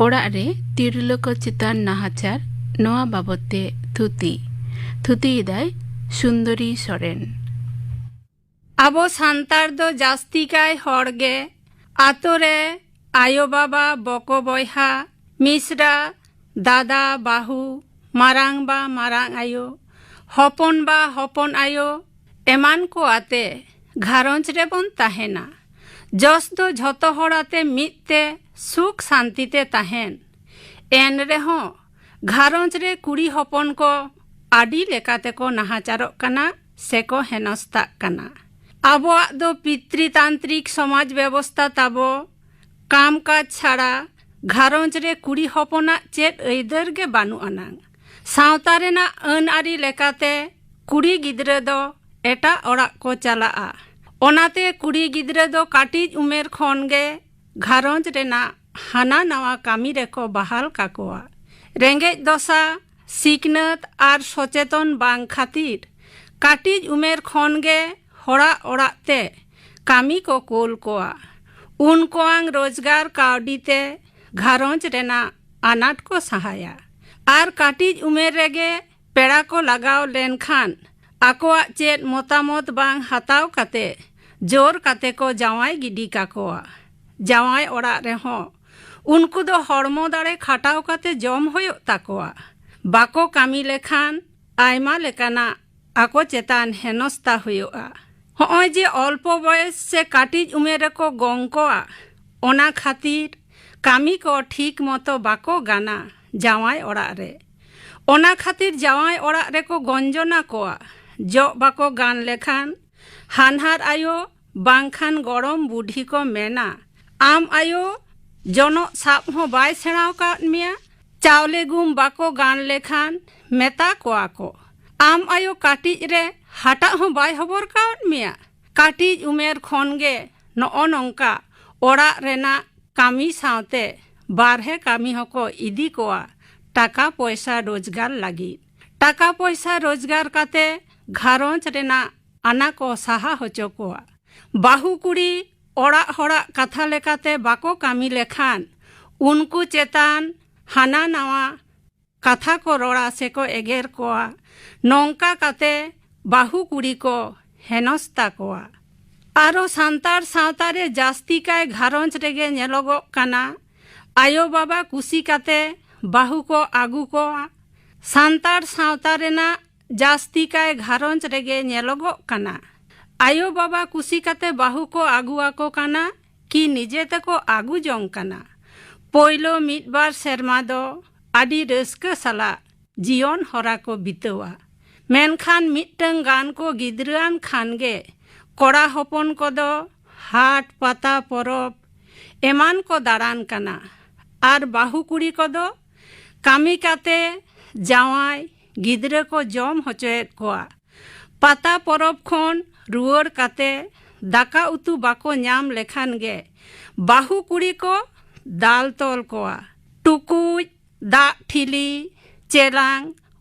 ᱚᱲᱟᱜ ᱨᱮ ᱛᱤᱨᱞᱟᱹ ᱠᱚ ᱪᱮᱛᱟᱱ ᱱᱟᱦᱟᱪᱟᱨ, ᱱᱚᱣᱟ ᱵᱟᱵᱚᱛ ᱛᱮ ᱛᱷᱩᱛᱤ᱾ ᱛᱷᱩᱛᱤᱭᱮᱫᱟᱭ ᱥᱩᱱᱫᱚᱨᱤ ᱥᱚᱨᱮᱱ᱾ ᱟᱵᱚ ᱥᱟᱱᱛᱟᱲ ᱫᱚ ᱡᱟᱹᱥᱛᱤ ᱠᱟᱭ ᱦᱚᱲ ᱜᱮ ᱟᱛᱳ ᱨᱮ ᱟᱭᱳ ᱵᱟᱵᱟ, ᱵᱚᱠᱚ ᱵᱚᱭᱦᱟ, ᱢᱤᱥᱨᱟ, ᱫᱟᱫᱟ, ᱵᱟᱹᱦᱩ, ᱢᱟᱨᱟᱝ ᱵᱟ, ᱢᱟᱨᱟᱝ ᱟᱭᱳ, ᱦᱚᱯᱚᱱ ᱵᱟ, ᱦᱚᱯᱚᱱ ᱟᱭᱳ ᱮᱢᱟᱱ ᱠᱚ ᱟᱛᱮ ᱜᱷᱟᱨᱚᱸᱡᱽ ᱨᱮᱵᱚᱱ ᱛᱟᱦᱮᱱᱟ᱾ ᱡᱚᱥ ᱫᱚ ᱡᱷᱚᱛᱚ ᱦᱚᱲ ᱟᱛᱮ ᱢᱤᱫ ᱛᱮ ᱥᱩᱠ ᱥᱟᱱᱛᱤ ᱛᱮ ᱛᱟᱦᱮᱱ᱾ ᱮᱱ ᱨᱮᱦᱚᱸ ᱜᱷᱟᱨᱚᱸᱡᱽ ᱨᱮ ᱠᱩᱲᱤ ᱦᱚᱯᱚᱱ ᱠᱚ ᱟᱹᱰᱤ ᱞᱮᱠᱟ ᱛᱮᱠᱚ ᱱᱟᱦᱟᱪᱟᱨᱚᱜ ᱠᱟᱱᱟ ᱥᱮᱠᱚ ᱦᱮᱱᱚᱥᱛᱟᱜ ᱠᱟᱱᱟ᱾ ᱟᱵᱚᱣᱟᱜ ᱫᱚ ᱯᱤᱛᱨᱤᱛᱟᱱᱛᱨᱤᱠ ᱥᱚᱢᱟᱡᱽ ᱵᱮᱵᱚᱥᱛᱟ ᱛᱟᱵᱚ᱾ ᱠᱟᱢ ᱠᱟᱡᱽ ᱪᱷᱟᱲᱟ ᱜᱷᱟᱨᱚᱸᱡᱽ ᱨᱮ ᱠᱩᱲᱤ ᱦᱚᱯᱚᱱᱟᱜ ᱪᱮᱫ ᱟᱹᱭᱫᱟᱹᱨ ᱜᱮ ᱵᱟᱹᱱᱩᱜ ᱟᱱᱟᱝ᱾ ᱥᱟᱶᱛᱟ ᱨᱮᱱᱟᱜ ᱟᱹᱱ ᱟᱹᱨᱤ ᱞᱮᱠᱟᱛᱮ ᱠᱩᱲᱤ ᱜᱤᱫᱽᱨᱟᱹ ᱫᱚ ᱮᱴᱟᱜ ᱚᱲᱟᱜ ᱠᱚ ᱪᱟᱞᱟᱜᱼᱟ᱾ ᱚᱱᱟᱛᱮ ᱠᱩᱲᱤ ᱜᱤᱫᱽᱨᱟᱹ ᱫᱚ ᱠᱟᱹᱴᱤᱡ ᱩᱢᱮᱨ ᱠᱷᱚᱱ ᱜᱮ ᱜᱷᱟᱨᱚᱸᱡᱽ ᱨᱮᱱᱟᱜ ᱦᱟᱱᱟ ᱱᱟᱣᱟ ᱠᱟᱹᱢᱤ ᱨᱮᱠᱚ ᱵᱟᱦᱟᱞ ᱠᱟᱠᱚᱣᱟ᱾ ᱨᱮᱸᱜᱮᱡ ᱫᱚᱥᱟ, ᱥᱤᱠᱷᱱᱟᱹᱛ ᱟᱨ ᱥᱚᱪᱮᱛᱚᱱ ᱵᱟᱝ ᱠᱷᱟᱹᱛᱤᱨ ᱠᱟᱹᱴᱤᱡ ᱩᱢᱮᱨ ᱠᱷᱚᱱ ᱜᱮ ᱦᱚᱲᱟᱜ ᱚᱲᱟᱜ ᱛᱮ ᱠᱟᱹᱢᱤ ᱠᱚ ᱠᱳᱞ ᱠᱚᱣᱟ᱾ ᱩᱱᱠᱩᱣᱟᱝ ᱨᱳᱡᱽᱜᱟᱨ ᱠᱟᱹᱣᱰᱤ ᱛᱮ ᱜᱷᱟᱨᱚᱸᱡᱽ ᱨᱮᱱᱟᱜ ᱟᱱᱟᱴ ᱠᱚ ᱥᱟᱦᱟᱭᱟ᱾ ᱟᱨ ᱠᱟᱹᱴᱤᱡ ᱩᱢᱮᱨ ᱨᱮᱜᱮ ᱯᱮᱲᱟ ᱠᱚ ᱞᱟᱜᱟᱣ ᱞᱮᱱᱠᱷᱟᱱ ᱟᱠᱚᱣᱟᱜ ᱪᱮᱫ ᱢᱚᱛᱟᱢᱚᱛ ᱵᱟᱝ ᱦᱟᱛᱟᱣ ᱠᱟᱛᱮ ᱡᱳᱨ ᱠᱟᱛᱮ ᱠᱚ ᱡᱟᱶᱟᱭ ᱜᱤᱰᱤ ᱠᱟᱠᱚᱣᱟ᱾ ᱡᱟᱶᱟᱭ ᱚᱲᱟᱜ ᱨᱮᱦᱚᱸ ᱩᱱᱠᱩ ᱫᱚ ᱦᱚᱲᱢᱚ ᱫᱟᱲᱮ ᱠᱷᱟᱴᱟᱣ ᱠᱟᱛᱮ ᱡᱚᱢ ᱦᱩᱭᱩᱜ ᱛᱟᱠᱚᱣᱟ᱾ ᱵᱟᱠᱚ ᱠᱟᱹᱢᱤ ᱞᱮᱠᱷᱟᱱ ᱟᱭᱢᱟ ᱞᱮᱠᱟᱱᱟᱜ ᱟᱠᱚ ᱪᱮᱛᱟᱱ ᱦᱮᱱᱚᱥᱛᱟ ᱦᱩᱭᱩᱜᱼᱟ᱾ ᱦᱚᱸᱜᱼᱚᱭ ᱡᱮ ᱚᱞᱯᱚ ᱵᱚᱭᱮᱥ ᱥᱮ ᱠᱟᱹᱴᱤᱡ ᱩᱢᱮᱨ ᱨᱮᱠᱚ ᱜᱚᱝ ᱠᱚᱣᱟ, ᱚᱱᱟ ᱠᱷᱟᱹᱛᱤᱨ ᱠᱟᱹᱢᱤ ᱠᱚ ᱴᱷᱤᱠ ᱢᱚᱛᱚ ᱵᱟᱠᱚ ᱜᱟᱱᱟ ᱡᱟᱶᱟᱭ ᱚᱲᱟᱜ ᱨᱮ᱾ ᱚᱱᱟ ᱠᱷᱟᱹᱛᱤᱨ ᱡᱟᱶᱟᱭ ᱚᱲᱟᱜ ᱨᱮᱠᱚ ᱜᱚᱧᱡᱚᱱᱟ ᱠᱚᱣᱟ᱾ ᱡᱚᱜ ᱵᱟᱠᱚ ᱜᱟᱱ ᱞᱮᱠᱷᱟᱱ ᱦᱟᱱᱦᱟᱨ ᱟᱭᱳ ᱵᱟᱝᱠᱷᱟᱱ ᱜᱚᱲᱚᱢ ᱵᱩᱰᱷᱤ ᱠᱚ ᱢᱮᱱᱟ, "ᱟᱢ ᱟᱭᱳ ᱡᱚᱱᱚᱜ ᱥᱟᱵ ᱦᱚᱸ ᱵᱟᱭ ᱥᱮᱬᱟ ᱟᱠᱟᱫ ᱢᱮᱭᱟ?" ᱪᱟᱣᱞᱮ ᱜᱩᱢ ᱵᱟᱠᱚ ᱜᱟᱱ ᱞᱮᱠᱷᱟᱱ ᱢᱮᱛᱟ ᱠᱚᱣᱟ ᱠᱚ, "ᱟᱢ ᱟᱭᱳ ᱠᱟᱹᱴᱤᱡ ᱨᱮ ᱦᱟᱴᱟᱜ ᱦᱚᱸ ᱵᱟᱭ ᱦᱚᱵᱚᱨ ᱠᱟᱣᱟᱫ ᱢᱮᱭᱟ?" ᱠᱟᱹᱴᱤᱡ ᱩᱢᱮᱨ ᱠᱷᱚᱱ ᱜᱮ ᱱᱚᱜᱼᱚ ᱱᱚᱝᱠᱟ ᱚᱲᱟᱜ ᱨᱮᱱᱟᱜ ᱠᱟᱹᱢᱤ ᱥᱟᱶᱛᱮ ᱵᱟᱨᱦᱮ ᱠᱟᱹᱢᱤ ᱦᱚᱸᱠᱚ ᱤᱫᱤ ᱠᱚᱣᱟ ᱴᱟᱠᱟ ᱯᱚᱭᱥᱟ ᱨᱳᱡᱽᱜᱟᱨ ᱞᱟᱹᱜᱤᱫ᱾ ᱴᱟᱠᱟ ᱯᱚᱭᱥᱟ ᱨᱳᱡᱽᱜᱟᱨ ᱠᱟᱛᱮ ᱜᱷᱟᱨᱚᱸᱡᱽ ᱨᱮᱱᱟᱜ ᱟᱱᱟ ᱠᱚ ᱥᱟᱦᱟ ᱦᱚᱪᱚ ᱠᱚᱣᱟ᱾ ᱵᱟᱹᱦᱩ ᱠᱩᱲᱤ ᱚᱲᱟᱜ ᱦᱚᱲᱟᱜ ᱠᱟᱛᱷᱟ ᱞᱮᱠᱟᱛᱮ ᱵᱟᱠᱚ ᱠᱟᱹᱢᱤ ᱞᱮᱠᱷᱟᱱ ᱩᱱᱠᱩ ᱪᱮᱛᱟᱱ ᱦᱟᱱᱟ ᱱᱟᱣᱟ ᱠᱟᱛᱷᱟ ᱠᱚ ᱨᱚᱲᱟ ᱥᱮᱠᱚ ᱮᱜᱮᱨ ᱠᱚᱣᱟ᱾ ᱱᱚᱝᱠᱟ ᱠᱟᱛᱮ ᱵᱟᱹᱦᱩ ᱠᱩᱲᱤ ᱠᱚ ᱦᱮᱱᱚᱥᱛᱟ ᱠᱚᱣᱟ᱾ ᱟᱨᱚ ᱥᱟᱱᱛᱟᱲ ᱥᱟᱶᱛᱟ ᱨᱮ ᱡᱟᱹᱥᱛᱤ ᱠᱟᱭ ᱜᱷᱟᱨᱚᱸᱡᱽ ᱨᱮᱜᱮ ᱧᱮᱞᱚᱜᱚᱜ ᱠᱟᱱᱟ, ᱟᱭᱳ ᱵᱟᱵᱟ ᱠᱩᱥᱤ ᱠᱟᱛᱮ ᱵᱟᱹᱦᱩ ᱠᱚ ᱟᱹᱜᱩ ᱠᱚᱣᱟ᱾ ᱥᱟᱱᱛᱟᱲ ᱥᱟᱶᱛᱟ ᱨᱮᱱᱟᱜ ᱡᱟᱹᱥᱛᱤ ᱠᱟᱭ ᱜᱷᱟᱨᱚᱸᱡᱽ ᱨᱮᱜᱮ ᱧᱮᱞᱚᱜᱚᱜ ᱠᱟᱱᱟ, ᱟᱭᱳ ᱵᱟᱵᱟ ᱠᱩᱥᱤ ᱠᱟᱛᱮ ᱵᱟᱹᱦᱩ ᱠᱚ ᱟᱹᱜᱩ ᱟᱠᱚ ᱠᱟᱱᱟ ᱠᱤ ᱱᱤᱡᱮ ᱛᱮᱠᱚ ᱟᱹᱜᱩ ᱡᱚᱝ ᱠᱟᱱᱟ᱾ ᱯᱳᱭᱞᱳ ᱢᱤᱫ ᱵᱟᱨ ᱥᱮᱨᱢᱟ ᱫᱚ ᱟᱹᱰᱤ ᱨᱟᱹᱥᱠᱟᱹ ᱥᱟᱞᱟᱜ ᱡᱤᱭᱚᱱ ᱦᱚᱨᱟ ᱠᱚ ᱵᱤᱛᱟᱹᱣᱟ᱾ ᱢᱮᱱᱠᱷᱟᱱ ᱢᱤᱫᱴᱟᱝ ᱜᱟᱱ ᱠᱚ ᱜᱤᱫᱽᱨᱟᱹᱣᱟᱱ ᱠᱷᱟᱱ ᱜᱮ ᱠᱚᱲᱟ ᱦᱚᱯᱚᱱ ᱠᱚᱫᱚ ᱦᱟᱴ, ᱯᱟᱛᱟ, ᱯᱚᱨᱚᱵᱽ ᱮᱢᱟᱱ ᱠᱚ ᱫᱟᱬᱟᱱ ᱠᱟᱱᱟ ᱟᱨ ᱵᱟᱹᱦᱩ ᱠᱩᱲᱤ ᱠᱚᱫᱚ ᱠᱟᱹᱢᱤ ᱠᱟᱛᱮ ᱡᱟᱶᱟᱭ, ᱜᱤᱫᱽᱨᱟᱹ ᱠᱚ ᱡᱚᱢ ᱦᱚᱪᱚᱭᱮᱫ ᱠᱚᱣᱟ᱾ ᱯᱟᱛᱟ ᱯᱚᱨᱚᱵᱽ ᱠᱷᱚᱱ ᱨᱩᱣᱟᱹᱲ ᱠᱟᱛᱮ ᱫᱟᱠᱟ ᱩᱛᱩ ᱵᱟᱠᱚ ᱧᱟᱢ ᱞᱮᱠᱷᱟᱱ ᱜᱮ ᱵᱟᱹᱦᱩ ᱠᱩᱲᱤ ᱠᱚ ᱫᱟᱞ ᱛᱚᱞ ᱠᱚᱣᱟ᱾ ᱴᱩᱠᱩᱡ, ᱫᱟᱜ ᱴᱷᱤᱞᱤ, ᱪᱮᱞᱟᱝ,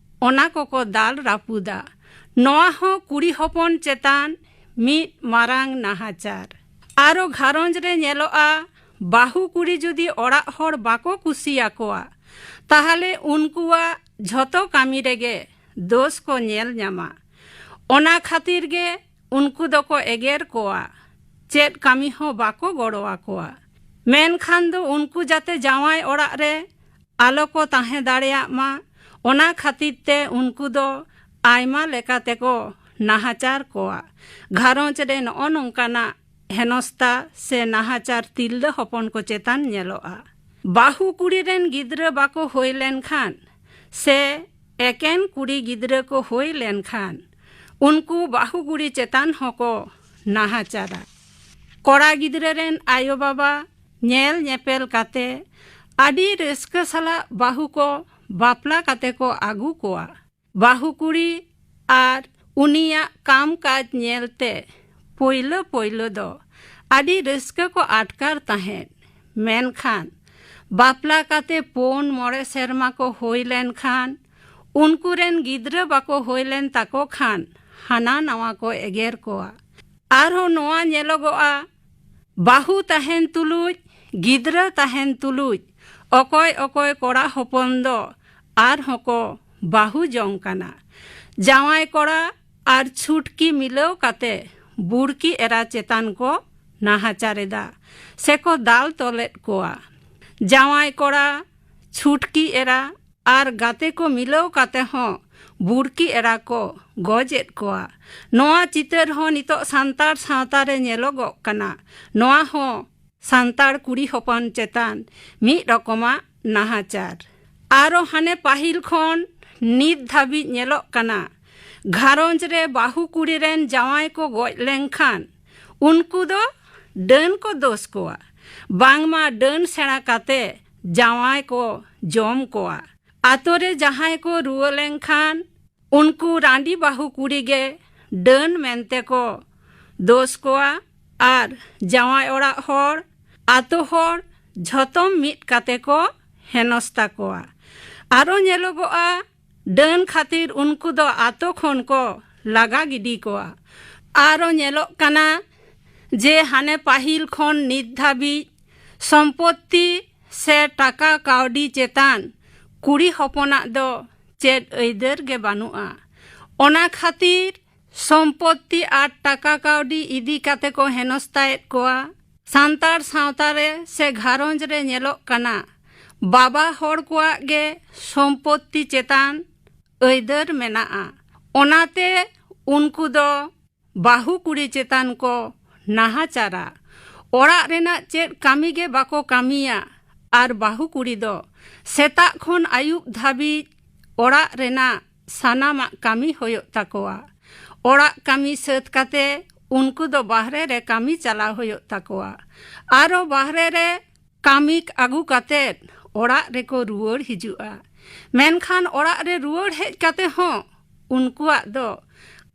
ᱚᱱᱟ ᱠᱚᱠᱚ ᱫᱟᱞ ᱨᱟᱹᱯᱩᱫᱟ᱾ ᱱᱚᱣᱟ ᱦᱚᱸ ᱠᱩᱲᱤ ᱦᱚᱯᱚᱱ ᱪᱮᱛᱟᱱ ᱢᱤᱫ ᱢᱟᱨᱟᱝ ᱱᱟᱦᱟᱪᱟᱨ᱾ ᱟᱨᱚ ᱜᱷᱟᱨᱚᱸᱡᱽ ᱨᱮ ᱧᱮᱞᱚᱜᱼᱟ, ᱵᱟᱹᱦᱩ ᱠᱩᱲᱤ ᱡᱩᱫᱤ ᱚᱲᱟᱜ ᱦᱚᱲ ᱵᱟᱠᱚ ᱠᱩᱥᱤᱭᱟᱠᱚᱣᱟ, ᱛᱟᱦᱞᱮ ᱩᱱᱠᱩᱣᱟᱜ ᱡᱷᱚᱛᱚ ᱠᱟᱹᱢᱤ ᱨᱮᱜᱮ ᱫᱳᱥ ᱠᱚ ᱧᱮᱞ ᱧᱟᱢᱟ᱾ ᱚᱱᱟ ᱠᱷᱟᱹᱛᱤᱨ ᱜᱮ ᱩᱱᱠᱩ ᱫᱚᱠᱚ ᱮᱜᱮᱨ ᱠᱚᱣᱟ, ᱪᱮᱫ ᱠᱟᱹᱢᱤ ᱦᱚᱸ ᱵᱟᱠᱚ ᱜᱚᱲᱚ ᱟᱠᱚᱣᱟ᱾ ᱢᱮᱱᱠᱷᱟᱱ ᱫᱚ ᱩᱱᱠᱩ ᱡᱟᱛᱮ ᱡᱟᱶᱟᱭ ᱚᱲᱟᱜ ᱨᱮ ᱟᱞᱚ ᱠᱚ ᱛᱟᱦᱮᱸ ᱫᱟᱲᱮᱭᱟᱜ ᱢᱟ, ᱚᱱᱟ ᱠᱷᱟᱹᱛᱤᱨ ᱛᱮ ᱩᱱᱠᱩ ᱫᱚ ᱟᱭᱢᱟ ᱞᱮᱠᱟ ᱛᱮᱠᱚ ᱱᱟᱦᱟᱪᱟᱨ ᱠᱚᱣᱟ᱾ ᱜᱷᱟᱨᱚᱸᱡᱽ ᱨᱮ ᱱᱚᱜᱼᱚ ᱱᱚᱝᱠᱟᱱᱟᱜ ᱦᱮᱱᱚᱥᱛᱟ ᱥᱮ ᱱᱟᱦᱟᱪᱟᱨ ᱛᱤᱨᱞᱟᱹ ᱦᱚᱯᱚᱱ ᱠᱚ ᱪᱮᱛᱟᱱ ᱧᱮᱞᱚᱜᱼᱟ᱾ ᱵᱟᱹᱦᱩ ᱠᱩᱲᱤ ᱨᱮᱱ ᱜᱤᱫᱽᱨᱟᱹ ᱵᱟᱠᱚ ᱦᱩᱭ ᱞᱮᱱᱠᱷᱟᱱ ᱥᱮ ᱮᱠᱮᱱ ᱠᱩᱲᱤ ᱜᱤᱫᱽᱨᱟᱹ ᱠᱚ ᱦᱩᱭ ᱞᱮᱱᱠᱷᱟᱱ ᱩᱱᱠᱩ ᱵᱟᱹᱦᱩ ᱠᱩᱲᱤ ᱪᱮᱛᱟᱱ ᱦᱚᱸᱠᱚ ᱱᱟᱦᱟᱪᱟᱨᱟ᱾ ᱠᱚᱲᱟ ᱜᱤᱫᱽᱨᱟᱹ ᱨᱮᱱ ᱟᱭᱳ ᱵᱟᱵᱟ ᱧᱮᱞ ᱧᱮᱯᱮᱞ ᱠᱟᱛᱮ ᱟᱹᱰᱤ ᱨᱟᱹᱥᱠᱟᱹ ᱥᱟᱞᱟᱜ ᱵᱟᱹᱦᱩ ᱠᱚ ᱵᱟᱯᱞᱟ ᱠᱟᱛᱮ ᱠᱚ ᱟᱹᱜᱩ ᱠᱚᱣᱟ᱾ ᱵᱟᱹᱦᱩ ᱠᱩᱲᱤ ᱟᱨ ᱩᱱᱤᱭᱟᱜ ᱠᱟᱢ ᱠᱟᱡᱽ ᱧᱮᱞᱛᱮ ᱯᱳᱭᱞᱳ ᱯᱳᱭᱞᱳ ᱫᱚ ᱟᱹᱰᱤ ᱨᱟᱹᱥᱠᱟᱹ ᱠᱚ ᱟᱴᱠᱟᱨ ᱛᱟᱦᱮᱸᱫ᱾ ᱢᱮᱱᱠᱷᱟᱱ ᱵᱟᱯᱞᱟ ᱠᱟᱛᱮ ᱯᱩᱱ ᱢᱚᱬᱮ ᱥᱮᱨᱢᱟ ᱠᱚ ᱦᱩᱭ ᱞᱮᱱᱠᱷᱟᱱ ᱩᱱᱠᱩ ᱨᱮᱱ ᱜᱤᱫᱽᱨᱟᱹ ᱵᱟᱠᱚ ᱦᱩᱭ ᱞᱮᱱ ᱛᱟᱠᱚ ᱠᱷᱟᱱ ᱦᱟᱱᱟ ᱱᱟᱣᱟ ᱠᱚ ᱮᱜᱮᱨ ᱠᱚᱣᱟ᱾ ᱟᱨᱦᱚᱸ ᱱᱚᱣᱟ ᱧᱮᱞᱚᱜᱚᱜᱼᱟ, ᱵᱟᱹᱦᱩ ᱛᱟᱦᱮᱱ ᱛᱩᱞᱩᱡ, ᱜᱤᱫᱽᱨᱟᱹ ᱛᱟᱦᱮᱱ ᱛᱩᱞᱩᱡ ᱚᱠᱚᱭ ᱚᱠᱚᱭ ᱠᱚᱲᱟ ᱦᱚᱯᱚᱱ ᱫᱚ ᱟᱨᱦᱚᱸ ᱠᱚ ᱵᱟᱹᱦᱩ ᱡᱚᱝ ᱠᱟᱱᱟ᱾ ᱡᱟᱶᱟᱭ ᱠᱚᱲᱟ ᱟᱨ ᱪᱷᱩᱴᱠᱤ ᱢᱤᱞᱟᱹᱣ ᱠᱟᱛᱮ ᱵᱩᱲᱠᱤ ᱮᱨᱟ ᱪᱮᱛᱟᱱ ᱠᱚ ᱱᱟᱦᱟᱪᱟᱨ ᱮᱫᱟ ᱥᱮᱠᱚ ᱫᱟᱞ ᱛᱚᱞᱮᱫ ᱠᱚᱣᱟ᱾ ᱡᱟᱶᱟᱭ ᱠᱚᱲᱟ, ᱪᱷᱩᱴᱠᱤ ᱮᱨᱟ ᱟᱨ ᱜᱟᱛᱮ ᱠᱚ ᱢᱤᱞᱟᱹᱣ ᱠᱟᱛᱮ ᱦᱚᱸ ᱵᱩᱲᱠᱤ ᱮᱨᱟ ᱠᱚ ᱜᱚᱡᱮᱫ ᱠᱚᱣᱟ᱾ ᱱᱚᱣᱟ ᱪᱤᱛᱟᱹᱨ ᱦᱚᱸ ᱱᱤᱛᱚᱜ ᱥᱟᱱᱛᱟᱲ ᱥᱟᱶᱛᱟ ᱨᱮ ᱧᱮᱞᱚᱜᱚᱜ ᱠᱟᱱᱟ᱾ ᱱᱚᱣᱟ ᱦᱚᱸ ᱥᱟᱱᱛᱟᱲ ᱠᱩᱲᱤ ᱦᱚᱯᱚᱱ ᱪᱮᱛᱟᱱ ᱢᱤᱫ ᱨᱚᱠᱚᱢᱟᱜ ᱱᱟᱦᱟᱪᱟᱨ᱾ ᱟᱨᱚ ᱦᱟᱱᱮ ᱯᱟᱹᱦᱤᱞ ᱠᱷᱚᱱ ᱱᱤᱛ ᱫᱷᱟᱹᱵᱤᱡ ᱧᱮᱞᱚᱜ ᱠᱟᱱᱟ, ᱜᱷᱟᱨᱚᱸᱡᱽ ᱨᱮ ᱵᱟᱹᱦᱩ ᱠᱩᱲᱤ ᱨᱮᱱ ᱡᱟᱶᱟᱭ ᱠᱚ ᱜᱚᱡ ᱞᱮᱱᱠᱷᱟᱱ ᱩᱱᱠᱩ ᱫᱚ ᱰᱟᱹᱱ ᱠᱚ ᱫᱳᱥ ᱠᱚᱣᱟ, ᱵᱟᱝᱢᱟ ᱰᱟᱹᱱ ᱥᱮᱬᱟ ᱠᱟᱛᱮ ᱡᱟᱶᱟᱭ ᱠᱚ ᱡᱚᱢ ᱠᱚᱣᱟ᱾ ᱟᱛᱳ ᱨᱮ ᱡᱟᱦᱟᱸᱭ ᱠᱚ ᱨᱩᱣᱟᱹ ᱞᱮᱱᱠᱷᱟᱱ ᱩᱱᱠᱩ ᱨᱟᱺᱰᱤ ᱵᱟᱹᱦᱩ ᱠᱩᱲᱤ ᱜᱮ ᱰᱟᱹᱱ ᱢᱮᱱᱛᱮ ᱠᱚ ᱫᱳᱥ ᱠᱚᱣᱟ ᱟᱨ ᱡᱟᱶᱟᱭ ᱚᱲᱟᱜ ᱦᱚᱲ, ᱟᱛᱳ ᱦᱚᱲ ᱡᱷᱚᱛᱚᱢ ᱢᱤᱫ ᱠᱟᱛᱮ ᱠᱚ ᱦᱮᱱᱚᱥᱛᱟ ᱠᱚᱣᱟ᱾ ᱟᱨᱚ ᱧᱮᱞᱚᱜᱚᱜᱼᱟ, ᱰᱟᱹᱱ ᱠᱷᱟᱹᱛᱤᱨ ᱩᱱᱠᱩ ᱫᱚ ᱟᱛᱳ ᱠᱷᱚᱱ ᱠᱚ ᱞᱟᱜᱟ ᱜᱤᱰᱤ ᱠᱚᱣᱟ᱾ ᱟᱨᱚ ᱧᱮᱞᱚᱜ ᱠᱟᱱᱟ ᱡᱮ ᱦᱟᱱᱮ ᱯᱟᱹᱦᱤᱞ ᱠᱷᱚᱱ ᱱᱤᱛ ᱫᱷᱟᱹᱵᱤᱡ ᱥᱚᱢᱯᱚᱛᱛᱤ ᱥᱮ ᱴᱟᱠᱟ ᱠᱟᱹᱣᱰᱤ ᱪᱮᱛᱟᱱ ᱠᱩᱲᱤ ᱦᱚᱯᱚᱱᱟᱜ ᱫᱚ ᱪᱮᱫ ᱟᱹᱭᱫᱟᱹᱨ ᱜᱮ ᱵᱟᱹᱱᱩᱜᱼᱟ᱾ ᱚᱱᱟ ᱠᱷᱟᱹᱛᱤᱨ ᱥᱚᱢᱯᱚᱛᱛᱤ ᱟᱨ ᱴᱟᱠᱟ ᱠᱟᱹᱣᱰᱤ ᱤᱫᱤ ᱠᱟᱛᱮ ᱠᱚ ᱦᱮᱱᱚᱥᱛᱟᱭᱮᱫ ᱠᱚᱣᱟ᱾ ᱥᱟᱱᱛᱟᱲ ᱥᱟᱶᱛᱟ ᱨᱮ ᱥᱮ ᱜᱷᱟᱨᱚᱸᱡᱽ ᱨᱮ ᱧᱮᱞᱚᱜ ᱠᱟᱱᱟ, ᱵᱟᱵᱟ ᱦᱚᱲ ᱠᱚᱣᱟᱜ ᱜᱮ ᱥᱚᱢᱯᱚᱛᱛᱤ ᱪᱮᱛᱟᱱ ᱟᱹᱭᱫᱟᱹᱨ ᱢᱮᱱᱟᱜᱼᱟ᱾ ᱚᱱᱟᱛᱮ ᱩᱱᱠᱩ ᱫᱚ ᱵᱟᱹᱦᱩ ᱠᱩᱲᱤ ᱪᱮᱛᱟᱱ ᱠᱚ ᱱᱟᱦᱟᱪᱟᱨᱟ᱾ ᱚᱲᱟᱜ ᱨᱮᱱᱟᱜ ᱪᱮᱫ ᱠᱟᱹᱢᱤ ᱜᱮ ᱵᱟᱠᱚ ᱠᱟᱹᱢᱤᱭᱟ᱾ ᱟᱨ ᱵᱟᱹᱦᱩ ᱠᱩᱲᱤ ᱫᱚ ᱥᱮᱛᱟᱜ ᱠᱷᱚᱱ ᱟᱹᱭᱩᱵ ᱫᱷᱟᱹᱵᱤᱡ ᱚᱲᱟᱜ ᱨᱮᱱᱟᱜ ᱥᱟᱱᱟᱢᱟᱜ ᱠᱟᱹᱢᱤ ᱦᱩᱭᱩᱜ ᱛᱟᱠᱚᱣᱟ᱾ ᱚᱲᱟᱜ ᱠᱟᱹᱢᱤ ᱥᱟᱹᱛ ᱠᱟᱛᱮ ᱩᱱᱠᱩ ᱫᱚ ᱵᱟᱦᱨᱮ ᱨᱮ ᱠᱟᱹᱢᱤ ᱪᱟᱞᱟᱣ ᱦᱩᱭᱩᱜ ᱛᱟᱠᱚᱣᱟ᱾ ᱟᱨᱚ ᱵᱟᱦᱨᱮ ᱨᱮ ᱠᱟᱹᱢᱤ ᱟᱹᱜᱩ ᱠᱟᱛᱮ ᱚᱲᱟᱜ ᱨᱮᱠᱚ ᱨᱩᱣᱟᱹᱲ ᱦᱤᱡᱩᱜᱼᱟ᱾ ᱢᱮᱱᱠᱷᱟᱱ ᱚᱲᱟᱜ ᱨᱮ ᱨᱩᱣᱟᱹᱲ ᱦᱮᱡ ᱠᱟᱛᱮ ᱦᱚᱸ ᱩᱱᱠᱩᱣᱟᱜ ᱫᱚ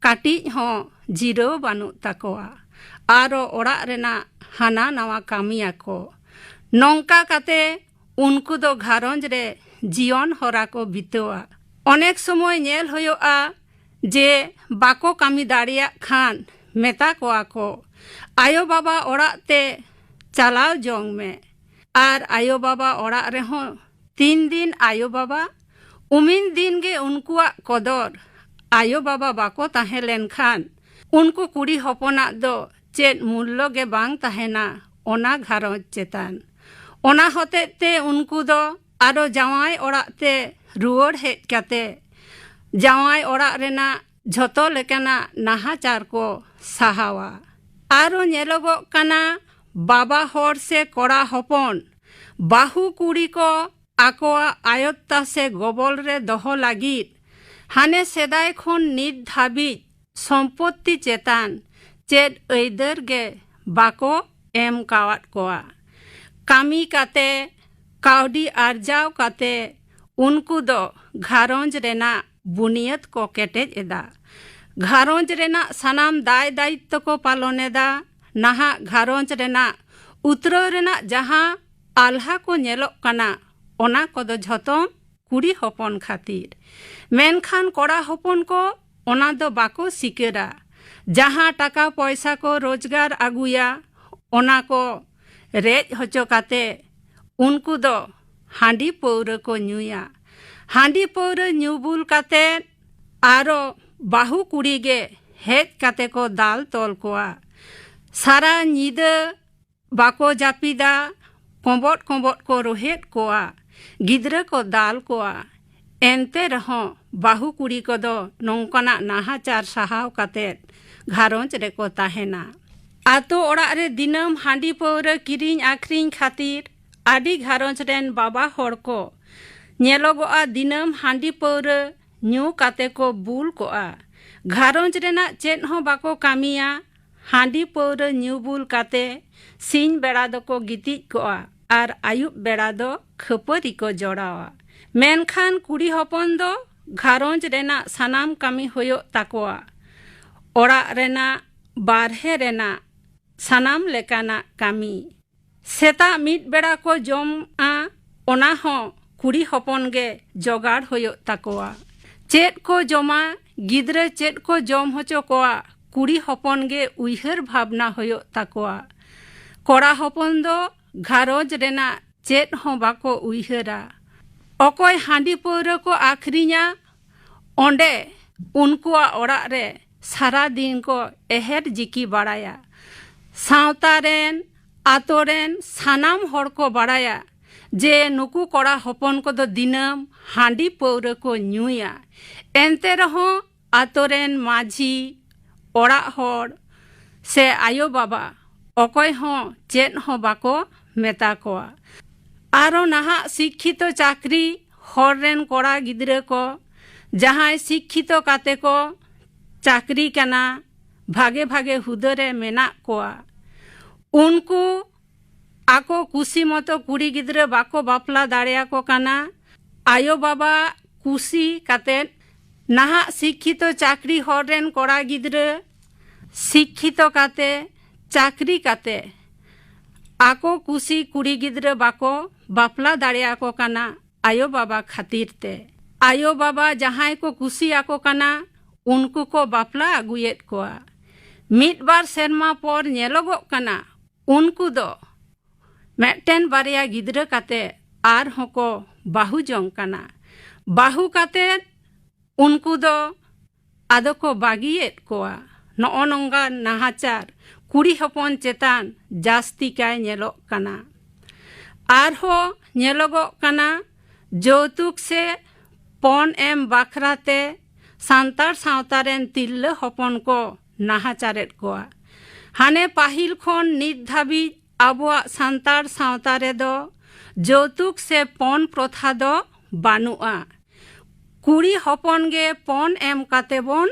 ᱠᱟᱹᱴᱤᱡ ᱦᱚᱸ ᱡᱤᱨᱟᱹᱣ ᱵᱟᱹᱱᱩᱜ ᱛᱟᱠᱚᱣᱟ᱾ ᱟᱨᱚ ᱚᱲᱟᱜ ᱨᱮᱱᱟᱜ ᱦᱟᱱᱟ ᱱᱟᱣᱟ ᱠᱟᱹᱢᱤᱭᱟᱠᱚ᱾ ᱱᱚᱝᱠᱟ ᱠᱟᱛᱮ ᱩᱱᱠᱩ ᱫᱚ ᱜᱷᱟᱨᱚᱸᱡᱽ ᱨᱮ ᱡᱤᱭᱚᱱ ᱦᱚᱨᱟ ᱠᱚ ᱵᱤᱛᱟᱹᱣᱟ᱾ ᱚᱱᱮᱠ ᱥᱚᱢᱚᱭ ᱧᱮᱞ ᱦᱩᱭᱩᱜᱼᱟ ᱡᱮ ᱵᱟᱠᱚ ᱠᱟᱹᱢᱤ ᱫᱟᱲᱮᱭᱟᱜ ᱠᱷᱟᱱ ᱢᱮᱛᱟ ᱠᱚᱣᱟ ᱠᱚ, "ᱟᱭᱳ ᱵᱟᱵᱟ ᱚᱲᱟᱜ ᱛᱮ ᱪᱟᱞᱟᱣ ᱡᱚᱝ ᱢᱮ᱾" ᱟᱨ ᱟᱭᱳ ᱵᱟᱵᱟ ᱚᱲᱟᱜ ᱨᱮᱦᱚᱸ ᱛᱤᱱ ᱫᱤᱱ ᱟᱭᱳ ᱵᱟᱵᱟ, ᱩᱢᱤᱱ ᱫᱤᱱ ᱜᱮ ᱩᱱᱠᱩᱣᱟᱜ ᱠᱚᱫᱚᱨ᱾ ᱟᱭᱳ ᱵᱟᱵᱟ ᱵᱟᱠᱚ ᱛᱟᱦᱮᱸ ᱞᱮᱱᱠᱷᱟᱱ ᱩᱱᱠᱩ ᱠᱩᱲᱤ ᱦᱚᱯᱚᱱᱟᱜ ᱫᱚ ᱪᱮᱫ ᱢᱩᱞᱞᱚ ᱜᱮ ᱵᱟᱝ ᱛᱟᱦᱮᱱᱟ ᱚᱱᱟ ᱜᱷᱟᱨᱚᱸᱡᱽ ᱪᱮᱛᱟᱱ᱾ ᱚᱱᱟ ᱦᱚᱛᱮᱡ ᱛᱮ ᱩᱱᱠᱩ ᱫᱚ ᱟᱨᱚ ᱡᱟᱶᱟᱭ ᱚᱲᱟᱜ ᱛᱮ ᱨᱩᱣᱟᱹᱲ ᱦᱮᱡ ᱠᱟᱛᱮ ᱡᱟᱶᱟᱭ ᱚᱲᱟᱜ ᱨᱮᱱᱟᱜ ᱡᱷᱚᱛᱚ ᱞᱮᱠᱟᱱᱟᱜ ᱱᱟᱦᱟᱪᱟᱨ ᱠᱚ ᱥᱟᱦᱟᱣᱟ᱾ ᱟᱨᱚ ᱧᱮᱞᱚᱜᱚᱜ ᱠᱟᱱᱟ, ᱵᱟᱵᱟ ᱦᱚᱲ ᱥᱮ ᱠᱚᱲᱟ ᱦᱚᱯᱚᱱ ᱵᱟᱹᱦᱩ ᱠᱩᱲᱤ ᱠᱚ ᱟᱠᱚᱣᱟᱜ ᱟᱭᱚᱛᱛᱟ ᱥᱮ ᱜᱚᱵᱚᱞ ᱨᱮ ᱫᱚᱦᱚ ᱞᱟᱹᱜᱤᱫ ᱦᱟᱱᱮ ᱥᱮᱫᱟᱭ ᱠᱷᱚᱱ ᱱᱤᱛ ᱫᱷᱟᱹᱵᱤᱡ ᱥᱚᱢᱯᱚᱛᱛᱤ ᱪᱮᱛᱟᱱ ᱪᱮᱫ ᱟᱹᱭᱫᱟᱹᱨ ᱜᱮ ᱵᱟᱠᱚ ᱮᱢ ᱠᱟᱣᱟᱫ ᱠᱚᱣᱟ᱾ ᱠᱟᱹᱢᱤ ᱠᱟᱛᱮ, ᱠᱟᱹᱣᱰᱤ ᱟᱨᱡᱟᱣ ᱠᱟᱛᱮ ᱩᱱᱠᱩ ᱫᱚ ᱜᱷᱟᱨᱚᱸᱡᱽ ᱨᱮᱱᱟᱜ ᱵᱩᱱᱤᱭᱟᱹᱫ ᱠᱚ ᱠᱮᱴᱮᱡ ᱮᱫᱟ᱾ ᱜᱷᱟᱨᱚᱸᱡᱽ ᱨᱮᱱᱟᱜ ᱥᱟᱱᱟᱢ ᱫᱟᱭ ᱫᱟᱭᱤᱛᱛᱚ ᱠᱚ ᱯᱟᱞᱚᱱ ᱮᱫᱟ᱾ ᱱᱟᱦᱟᱜ ᱜᱷᱟᱨᱚᱸᱡᱽ ᱨᱮᱱᱟᱜ ᱩᱛᱨᱟᱹᱣ ᱨᱮᱱᱟᱜ ᱡᱟᱦᱟᱸ ᱟᱞᱦᱟ ᱠᱚ ᱧᱮᱞᱚᱜ ᱠᱟᱱᱟ, ᱚᱱᱟ ᱠᱚᱫᱚ ᱡᱷᱚᱛᱚᱢ ᱠᱩᱲᱤ ᱦᱚᱯᱚᱱ ᱠᱷᱟᱹᱛᱤᱨ᱾ ᱢᱮᱱᱠᱷᱟᱱ ᱠᱚᱲᱟ ᱦᱚᱯᱚᱱ ᱠᱚ ᱚᱱᱟ ᱫᱚ ᱵᱟᱠᱚ ᱥᱤᱠᱟᱹᱨᱟ᱾ ᱡᱟᱦᱟᱸ ᱴᱟᱠᱟ ᱯᱚᱭᱥᱟ ᱠᱚ ᱨᱳᱡᱽᱜᱟᱨ ᱟᱹᱜᱩᱭᱟ, ᱚᱱᱟ ᱠᱚ ᱨᱮᱡ ᱦᱚᱪᱚ ᱠᱟᱛᱮ ᱩᱱᱠᱩ ᱫᱚ ᱦᱟᱺᱰᱤ ᱯᱟᱹᱣᱨᱟᱹ ᱠᱚ ᱧᱩᱭᱟ᱾ ᱦᱟᱺᱰᱤ ᱯᱟᱹᱣᱨᱟᱹ ᱧᱩ ᱵᱩᱞ ᱠᱟᱛᱮ ᱟᱨᱚ ᱵᱟᱹᱦᱩ ᱠᱩᱲᱤ ᱜᱮ ᱦᱮᱡ ᱠᱟᱛᱮ ᱠᱚ ᱫᱟᱞ ᱛᱚᱞ ᱠᱚᱣᱟ᱾ ᱥᱟᱨᱟ ᱧᱤᱫᱟᱹ ᱵᱟᱠᱚ ᱡᱟᱹᱯᱤᱫᱟ, ᱠᱚᱸᱵᱚᱫ ᱠᱚᱸᱵᱚᱫ ᱠᱚ ᱨᱚᱦᱮᱫ ᱠᱚᱣᱟ, ᱜᱤᱫᱽᱨᱟᱹ ᱠᱚ ᱫᱟᱞ ᱠᱚᱣᱟ᱾ ᱮᱱᱛᱮ ᱨᱮᱦᱚᱸ ᱵᱟᱹᱦᱩ ᱠᱩᱲᱤ ᱠᱚᱫᱚ ᱱᱚᱝᱠᱟᱱᱟᱜ ᱱᱟᱦᱟᱪᱟᱨ ᱥᱟᱦᱟᱣ ᱠᱟᱛᱮ ᱜᱷᱟᱨᱚᱸᱡᱽ ᱨᱮᱠᱚ ᱛᱟᱦᱮᱱᱟ᱾ ᱟᱛᱳ ᱚᱲᱟᱜ ᱨᱮ ᱫᱤᱱᱟᱹᱢ ᱦᱟᱺᱰᱤ ᱯᱟᱹᱣᱨᱟᱹ ᱠᱤᱨᱤᱧ ᱟᱹᱠᱷᱨᱤᱧ ᱠᱷᱟᱹᱛᱤᱨ ᱟᱹᱰᱤ ᱜᱷᱟᱨᱚᱸᱡᱽ ᱨᱮᱱ ᱵᱟᱵᱟ ᱦᱚᱲ ᱠᱚ ᱧᱮᱞᱚᱜᱚᱜᱼᱟ, ᱫᱤᱱᱟᱹᱢ ᱦᱟᱺᱰᱤ ᱯᱟᱹᱣᱨᱟᱹ ᱧᱩ ᱠᱟᱛᱮ ᱠᱚ ᱵᱩᱞ ᱠᱚᱜᱼᱟ᱾ ᱜᱷᱟᱨᱚᱸᱡᱽ ᱨᱮᱱᱟᱜ ᱪᱮᱫ ᱦᱚᱸ ᱵᱟᱠᱚ ᱠᱟᱹᱢᱤᱭᱟ᱾ ᱦᱟᱺᱰᱤ ᱯᱟᱹᱣᱨᱟᱹ ᱧᱩ ᱵᱩᱞ ᱠᱟᱛᱮ ᱥᱤᱧ ᱵᱮᱲᱟ ᱫᱚᱠᱚ ᱜᱤᱛᱤᱡ ᱠᱚᱜᱼᱟ ᱟᱨ ᱟᱹᱭᱩᱵ ᱵᱮᱲᱟ ᱫᱚ ᱠᱷᱟᱹᱯᱟᱹᱨᱤ ᱠᱚ ᱡᱚᱲᱟᱣᱟ᱾ ᱢᱮᱱᱠᱷᱟᱱ ᱠᱩᱲᱤ ᱦᱚᱯᱚᱱ ᱫᱚ ᱜᱷᱟᱨᱚᱸᱡᱽ ᱨᱮᱱᱟᱜ ᱥᱟᱱᱟᱢ ᱠᱟᱹᱢᱤ ᱦᱩᱭᱩᱜ ᱛᱟᱠᱚᱣᱟ᱾ ᱚᱲᱟᱜ ᱨᱮᱱᱟᱜ, ᱵᱟᱨᱦᱮ ᱨᱮᱱᱟᱜ ᱥᱟᱱᱟᱢ ᱞᱮᱠᱟᱱᱟᱜ ᱠᱟᱹᱢᱤ᱾ ᱥᱮᱛᱟᱜ ᱢᱤᱫ ᱵᱮᱲᱟ ᱠᱚ ᱡᱚᱢᱟ, ᱚᱱᱟ ᱦᱚᱸ ᱠᱩᱲᱤ ᱦᱚᱯᱚᱱ ᱜᱮ ᱡᱚᱜᱟᱲ ᱦᱩᱭᱩᱜ ᱛᱟᱠᱚᱣᱟ᱾ ᱪᱮᱫ ᱠᱚ ᱡᱚᱢᱟ, ᱜᱤᱫᱽᱨᱟᱹ ᱪᱮᱫ ᱠᱚ ᱡᱚᱢ ᱦᱚᱪᱚ ᱠᱚᱣᱟ, ᱠᱩᱲᱤ ᱦᱚᱯᱚᱱ ᱜᱮ ᱩᱭᱦᱟᱹᱨ ᱵᱷᱟᱵᱽᱱᱟ ᱦᱩᱭᱩᱜ ᱛᱟᱠᱚᱣᱟ᱾ ᱠᱚᱲᱟ ᱦᱚᱯᱚᱱ ᱫᱚ ᱜᱷᱟᱨᱚᱸᱡᱽ ᱨᱮᱱᱟᱜ ᱪᱮᱫ ᱦᱚᱸ ᱵᱟᱠᱚ ᱩᱭᱦᱟᱹᱨᱟ᱾ ᱚᱠᱚᱭ ᱦᱟᱺᱰᱤ ᱯᱟᱹᱣᱨᱟᱹ ᱠᱚ ᱟᱹᱠᱷᱨᱤᱧᱟ, ᱚᱸᱰᱮ ᱩᱱᱠᱩᱣᱟᱜ ᱚᱲᱟᱜ ᱨᱮ ᱥᱟᱨᱟ ᱫᱤᱱ ᱠᱚ ᱮᱦᱮᱨ ᱡᱤᱠᱤ ᱵᱟᱲᱟᱭᱟ᱾ ᱥᱟᱶᱛᱟ ᱨᱮᱱ, ᱟᱛᱳ ᱨᱮᱱ ᱥᱟᱱᱟᱢ ᱦᱚᱲ ᱠᱚ ᱵᱟᱲᱟᱭᱟ ᱡᱮ ᱱᱩᱠᱩ ᱠᱚᱲᱟ ᱦᱚᱯᱚᱱ ᱠᱚᱫᱚ ᱫᱤᱱᱟᱹᱢ ᱦᱟᱺᱰᱤ ᱯᱟᱹᱣᱨᱟᱹ ᱠᱚ ᱧᱩᱭᱟ᱾ ᱮᱱᱛᱮ ᱨᱮᱦᱚᱸ ᱟᱛᱳ ᱨᱮᱱ ᱢᱟᱹᱡᱷᱤ, ᱚᱲᱟᱜ ᱦᱚᱲ ᱥᱮ ᱟᱭᱳ ᱵᱟᱵᱟ ᱚᱠᱚᱭ ᱦᱚᱸ ᱪᱮᱫ ᱦᱚᱸ ᱵᱟᱠᱚ ᱢᱮᱛᱟ ᱠᱚᱣᱟ᱾ ᱟᱨᱚ ᱱᱟᱦᱟᱜ ᱥᱤᱠᱠᱷᱤᱛᱚ ᱪᱟᱹᱠᱨᱤ ᱦᱚᱲ ᱨᱮᱱ ᱠᱚᱲᱟ ᱜᱤᱫᱽᱨᱟᱹ ᱠᱚ ᱡᱟᱦᱟᱸᱭ ᱥᱤᱠᱠᱷᱤᱛᱚ ᱠᱟᱛᱮ ᱠᱚ ᱪᱟᱹᱠᱨᱤ ᱠᱟᱱᱟ, ᱵᱷᱟᱜᱮ ᱵᱷᱟᱜᱮ ᱦᱩᱫᱟᱹ ᱨᱮ ᱢᱮᱱᱟᱜ ᱠᱚᱣᱟ, ᱩᱱᱠᱩ ᱟᱠᱚ ᱠᱩᱥᱤ ᱢᱚᱛᱚ ᱠᱩᱲᱤ ᱜᱤᱫᱽᱨᱟᱹ ᱵᱟᱠᱚ ᱵᱟᱯᱞᱟ ᱫᱟᱲᱮᱭᱟᱠᱚ ᱠᱟᱱᱟ᱾ ᱟᱭᱳ ᱵᱟᱵᱟ ᱠᱩᱥᱤ ᱠᱟᱛᱮ ᱱᱟᱦᱟᱜ ᱥᱤᱠᱠᱷᱤᱛᱚ ᱪᱟᱹᱠᱨᱤ ᱦᱚᱲ ᱨᱮᱱ ᱠᱚᱲᱟ ᱜᱤᱫᱽᱨᱟᱹ ᱥᱤᱠᱠᱷᱤᱛᱚ ᱠᱟᱛᱮ, ᱪᱟᱹᱠᱨᱤ ᱠᱟᱛᱮ ᱟᱠᱚ ᱠᱩᱥᱤ ᱠᱩᱲᱤ ᱜᱤᱫᱽᱨᱟᱹ ᱵᱟᱠᱚ ᱵᱟᱯᱞᱟ ᱫᱟᱲᱮᱭᱟᱠᱚ ᱠᱟᱱᱟ ᱟᱭᱳ ᱵᱟᱵᱟ ᱠᱷᱟᱹᱛᱤᱨ ᱛᱮ᱾ ᱟᱭᱳ ᱵᱟᱵᱟ ᱡᱟᱦᱟᱸᱭ ᱠᱚ ᱠᱩᱥᱤᱭᱟᱠᱚ ᱠᱟᱱᱟ, ᱩᱱᱠᱩ ᱠᱚ ᱵᱟᱯᱞᱟ ᱟᱹᱜᱩᱭᱮᱫ ᱠᱚᱣᱟ᱾ ᱢᱤᱫ ᱵᱟᱨ ᱥᱮᱨᱢᱟ ᱯᱚᱨ ᱧᱮᱞᱚᱜᱚᱜ ᱠᱟᱱᱟ, ᱩᱱᱠᱩ ᱫᱚ ᱢᱤᱫᱴᱮᱱ ᱵᱟᱨᱭᱟ ᱜᱤᱫᱽᱨᱟᱹ ᱠᱟᱛᱮ ᱟᱨᱦᱚᱸ ᱠᱚ ᱵᱟᱹᱦᱩ ᱡᱚᱝ ᱠᱟᱱᱟ᱾ ᱵᱟᱹᱦᱩ ᱠᱟᱛᱮ ᱩᱱᱠᱩ ᱫᱚ ᱟᱫᱚ ᱠᱚ ᱵᱟᱹᱜᱤᱭᱮᱫ ᱠᱚᱣᱟ᱾ ᱱᱚᱜᱼᱚ ᱱᱚᱝᱠᱟᱱ ᱱᱟᱦᱟᱪᱟᱨ ᱠᱩᱲᱤ ᱦᱚᱯᱚᱱ ᱪᱮᱛᱟᱱ ᱡᱟᱹᱥᱛᱤ ᱠᱟᱭ ᱧᱮᱞᱚᱜ ᱠᱟᱱᱟ᱾ ᱟᱨᱦᱚᱸ ᱧᱮᱞᱚᱜᱚᱜ ᱠᱟᱱᱟ, ᱡᱳᱣᱛᱩᱠ ᱥᱮ ᱯᱚᱱ ᱮᱢ ᱵᱟᱠᱷᱨᱟ ᱛᱮ ᱥᱟᱱᱛᱟᱲ ᱥᱟᱶᱛᱟ ᱨᱮᱱ ᱛᱤᱨᱞᱟᱹ ᱦᱚᱯᱚᱱ ᱠᱚ ᱱᱟᱦᱟᱪᱟᱨᱮᱫ ᱠᱚᱣᱟ᱾ ᱦᱟᱱᱮ ᱯᱟᱹᱦᱤᱞ ᱠᱷᱚᱱ ᱱᱤᱛ ᱫᱷᱟᱹᱵᱤᱡ ᱟᱵᱚᱣᱟᱜ ᱥᱟᱱᱛᱟᱲ ᱥᱟᱶᱛᱟ ᱨᱮᱫᱚ ᱡᱳᱣᱛᱩᱠ ᱥᱮ ᱯᱚᱱ ᱯᱨᱚᱛᱷᱟ ᱫᱚ ᱵᱟᱹᱱᱩᱜᱼᱟ᱾ ᱠᱩᱲᱤ ᱦᱚᱯᱚᱱ ᱜᱮ ᱯᱚᱱ ᱮᱢ ᱠᱟᱛᱮ ᱵᱚᱱ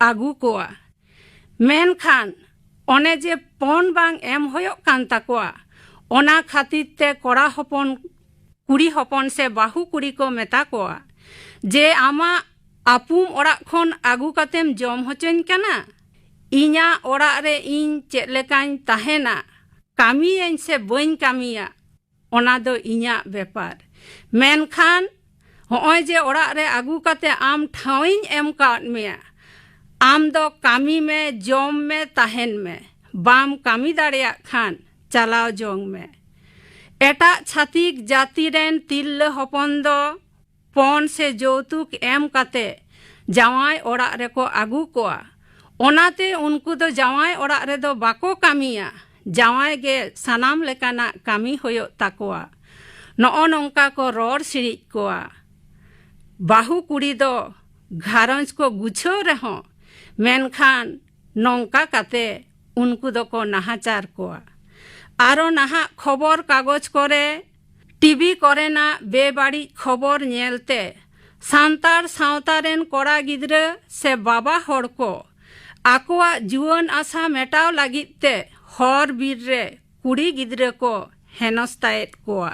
ᱟᱹᱜᱩ ᱠᱚᱣᱟ᱾ ᱢᱮᱱᱠᱷᱟᱱ ᱚᱱᱮ ᱡᱮ ᱯᱚᱱ ᱵᱟᱝ ᱮᱢ ᱦᱩᱭᱩᱜ ᱠᱟᱱ ᱛᱟᱠᱚᱣᱟ, ᱚᱱᱟ ᱠᱷᱟᱹᱛᱤᱨ ᱛᱮ ᱠᱚᱲᱟ ᱦᱚᱯᱚᱱ, ᱠᱩᱲᱤ ᱦᱚᱯᱚᱱ ᱥᱮ ᱵᱟᱹᱦᱩ ᱠᱩᱲᱤ ᱠᱚ ᱢᱮᱛᱟ ᱠᱚᱣᱟ ᱡᱮ, "ᱟᱢᱟᱜ ᱟᱹᱯᱩᱢ ᱚᱲᱟᱜ ᱠᱷᱚᱱ ᱟᱹᱜᱩ ᱠᱟᱛᱮᱢ ᱡᱚᱢ ᱦᱚᱪᱚᱧ ᱠᱟᱱᱟ? ᱤᱧᱟᱜ ᱚᱲᱟᱜ ᱨᱮ ᱤᱧ ᱪᱮᱫ ᱞᱮᱠᱟᱧ ᱛᱟᱦᱮᱱᱟ? ᱠᱟᱹᱢᱤᱭᱟᱹᱧ ᱥᱮ ᱵᱟᱹᱧ ᱠᱟᱹᱢᱤᱭᱟ, ᱚᱱᱟ ᱫᱚ ᱤᱧᱟᱜ ᱵᱮᱯᱟᱨ᱾ ᱢᱮᱱᱠᱷᱟᱱ ᱦᱚᱸᱜᱼᱚᱭ ᱡᱮ ᱚᱲᱟᱜ ᱨᱮ ᱟᱹᱜᱩ ᱠᱟᱛᱮ ᱟᱢ ᱴᱷᱟᱶᱤᱧ ᱮᱢ ᱠᱟᱣᱟᱫ ᱢᱮᱭᱟ, ᱟᱢ ᱫᱚ ᱠᱟᱹᱢᱤ ᱢᱮ, ᱡᱚᱢ ᱢᱮ, ᱛᱟᱦᱮᱱ ᱢᱮ᱾ ᱵᱟᱢ ᱠᱟᱹᱢᱤ ᱫᱟᱲᱮᱭᱟᱜ ᱠᱷᱟᱱ ᱪᱟᱞᱟᱣ ᱡᱚᱝ ᱢᱮ᱾" ᱮᱴᱟᱜ ᱪᱷᱟᱹᱛᱤᱠ ᱡᱟᱹᱛᱤ ᱨᱮᱱ ᱛᱤᱨᱞᱟᱹ ᱦᱚᱯᱚᱱ ᱫᱚ ᱯᱚᱱ ᱥᱮ ᱡᱳᱣᱛᱩᱠ ᱮᱢ ᱠᱟᱛᱮ ᱡᱟᱶᱟᱭ ᱚᱲᱟᱜ ᱨᱮᱠᱚ ᱟᱹᱜᱩ ᱠᱚᱣᱟ᱾ ᱚᱱᱟᱛᱮ ᱩᱱᱠᱩ ᱫᱚ ᱡᱟᱶᱟᱭ ᱚᱲᱟᱜ ᱨᱮᱫᱚ ᱵᱟᱠᱚ ᱠᱟᱹᱢᱤᱭᱟ᱾ ᱡᱟᱶᱟᱭ ᱜᱮ ᱥᱟᱱᱟᱢ ᱞᱮᱠᱟᱱᱟᱜ ᱠᱟᱹᱢᱤ ᱦᱩᱭᱩᱜ ᱛᱟᱠᱚᱣᱟ᱾ ᱱᱚᱜᱼᱚ ᱱᱚᱝᱠᱟ ᱠᱚ ᱨᱚᱲ ᱥᱤᱬᱤᱡ ᱠᱚᱣᱟ᱾ ᱵᱟᱹᱦᱩ ᱠᱩᱲᱤ ᱫᱚ ᱜᱷᱟᱨᱚᱸᱡᱽ ᱠᱚ ᱜᱩᱪᱷᱟᱹᱣ ᱨᱮᱦᱚᱸ, ᱢᱮᱱᱠᱷᱟᱱ ᱱᱚᱝᱠᱟ ᱠᱟᱛᱮ ᱩᱱᱠᱩ ᱫᱚᱠᱚ ᱱᱟᱦᱟᱪᱟᱨ ᱠᱚᱣᱟ᱾ ᱟᱨᱚ ᱱᱟᱦᱟᱜ ᱠᱷᱚᱵᱚᱨ ᱠᱟᱜᱚᱡᱽ ᱠᱚᱨᱮ, ᱴᱤᱵᱷᱤ ᱠᱚᱨᱮᱱᱟᱜ ᱵᱮᱵᱟᱹᱲᱤᱡ ᱠᱷᱚᱵᱚᱨ ᱧᱮᱞᱛᱮ ᱥᱟᱱᱛᱟᱲ ᱥᱟᱶᱛᱟ ᱨᱮᱱ ᱠᱚᱲᱟ ᱜᱤᱫᱽᱨᱟᱹ ᱥᱮ ᱵᱟᱵᱟ ᱦᱚᱲ ᱠᱚ ᱟᱠᱚᱣᱟᱜ ᱡᱩᱣᱟᱹᱱ ᱟᱥᱟ ᱢᱮᱴᱟᱣ ᱞᱟᱹᱜᱤᱫ ᱛᱮ ᱦᱚᱨ ᱵᱤᱨ ᱨᱮ ᱠᱩᱲᱤ ᱜᱤᱫᱽᱨᱟᱹ ᱠᱚ ᱦᱮᱱᱚᱥᱛᱟᱭᱮᱫ ᱠᱚᱣᱟ᱾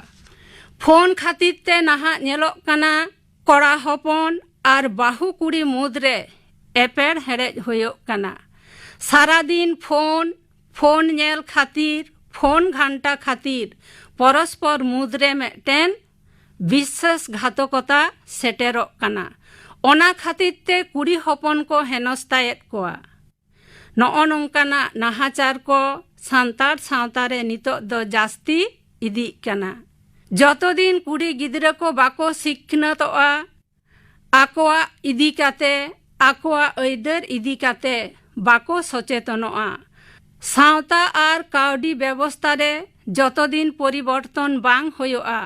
ᱯᱷᱳᱱ ᱠᱷᱟᱹᱛᱤᱨ ᱛᱮ ᱱᱟᱦᱟᱜ ᱧᱮᱞᱚᱜ ᱠᱟᱱᱟ, ᱠᱚᱲᱟ ᱦᱚᱯᱚᱱ ᱟᱨ ᱵᱟᱹᱦᱩ ᱠᱩᱲᱤ ᱢᱩᱫᱽᱨᱮ ᱮᱯᱮᱲ ᱦᱮᱲᱮᱡ ᱦᱩᱭᱩᱜ ᱠᱟᱱᱟ᱾ ᱥᱟᱨᱟᱫᱤᱱ ᱯᱷᱳᱱ, ᱯᱷᱳᱱ ᱧᱮᱞ ᱠᱷᱟᱹᱛᱤᱨ, ᱯᱷᱳᱱ ᱜᱷᱟᱱᱴᱟ ᱠᱷᱟᱹᱛᱤᱨ ᱯᱚᱨᱚᱥᱯᱚᱨ ᱢᱩᱫᱽᱨᱮ ᱢᱤᱫᱴᱮᱱ ᱵᱤᱥᱥᱟᱥᱜᱷᱟᱛᱚᱠᱚᱛᱟ ᱥᱮᱴᱮᱨᱚᱜ ᱠᱟᱱᱟ᱾ ᱚᱱᱟ ᱠᱷᱟᱹᱛᱤᱨ ᱛᱮ ᱠᱩᱲᱤ ᱦᱚᱯᱚᱱ ᱠᱚ ᱦᱮᱱᱚᱥᱛᱟᱭᱮᱫ ᱠᱚᱣᱟ᱾ ᱱᱚᱜᱼᱚ ᱱᱚᱝᱠᱟᱱᱟᱜ ᱱᱟᱦᱟᱪᱟᱨ ᱠᱚ ᱥᱟᱱᱛᱟᱲ ᱥᱟᱶᱛᱟ ᱨᱮ ᱱᱤᱛᱚᱜ ᱫᱚ ᱡᱟᱹᱥᱛᱤ ᱤᱫᱤᱜ ᱠᱟᱱᱟ᱾ ᱡᱚᱛᱚ ᱫᱤᱱ ᱠᱩᱲᱤ ᱜᱤᱫᱽᱨᱟᱹ ᱠᱚ ᱵᱟᱠᱚ ᱥᱤᱠᱷᱱᱟᱹᱛᱚᱜᱼᱟ, ᱟᱠᱚᱣᱟᱜ ᱤᱫᱤ ᱠᱟᱛᱮ ᱟᱠᱚᱣᱟᱜ ᱟᱹᱭᱫᱟᱹᱨ ᱤᱫᱤ ᱠᱟᱛᱮ ᱵᱟᱠᱚ ᱥᱚᱪᱮᱛᱚᱱᱚᱜᱼᱟ᱾ ᱥᱟᱶᱛᱟ ᱟᱨ ᱠᱟᱹᱣᱰᱤ ᱵᱮᱵᱚᱥᱛᱟ ᱨᱮ ᱡᱚᱛᱚ ᱫᱤᱱ ᱯᱚᱨᱤᱵᱚᱨᱛᱚᱱ ᱵᱟᱝ ᱦᱩᱭᱩᱜᱼᱟ,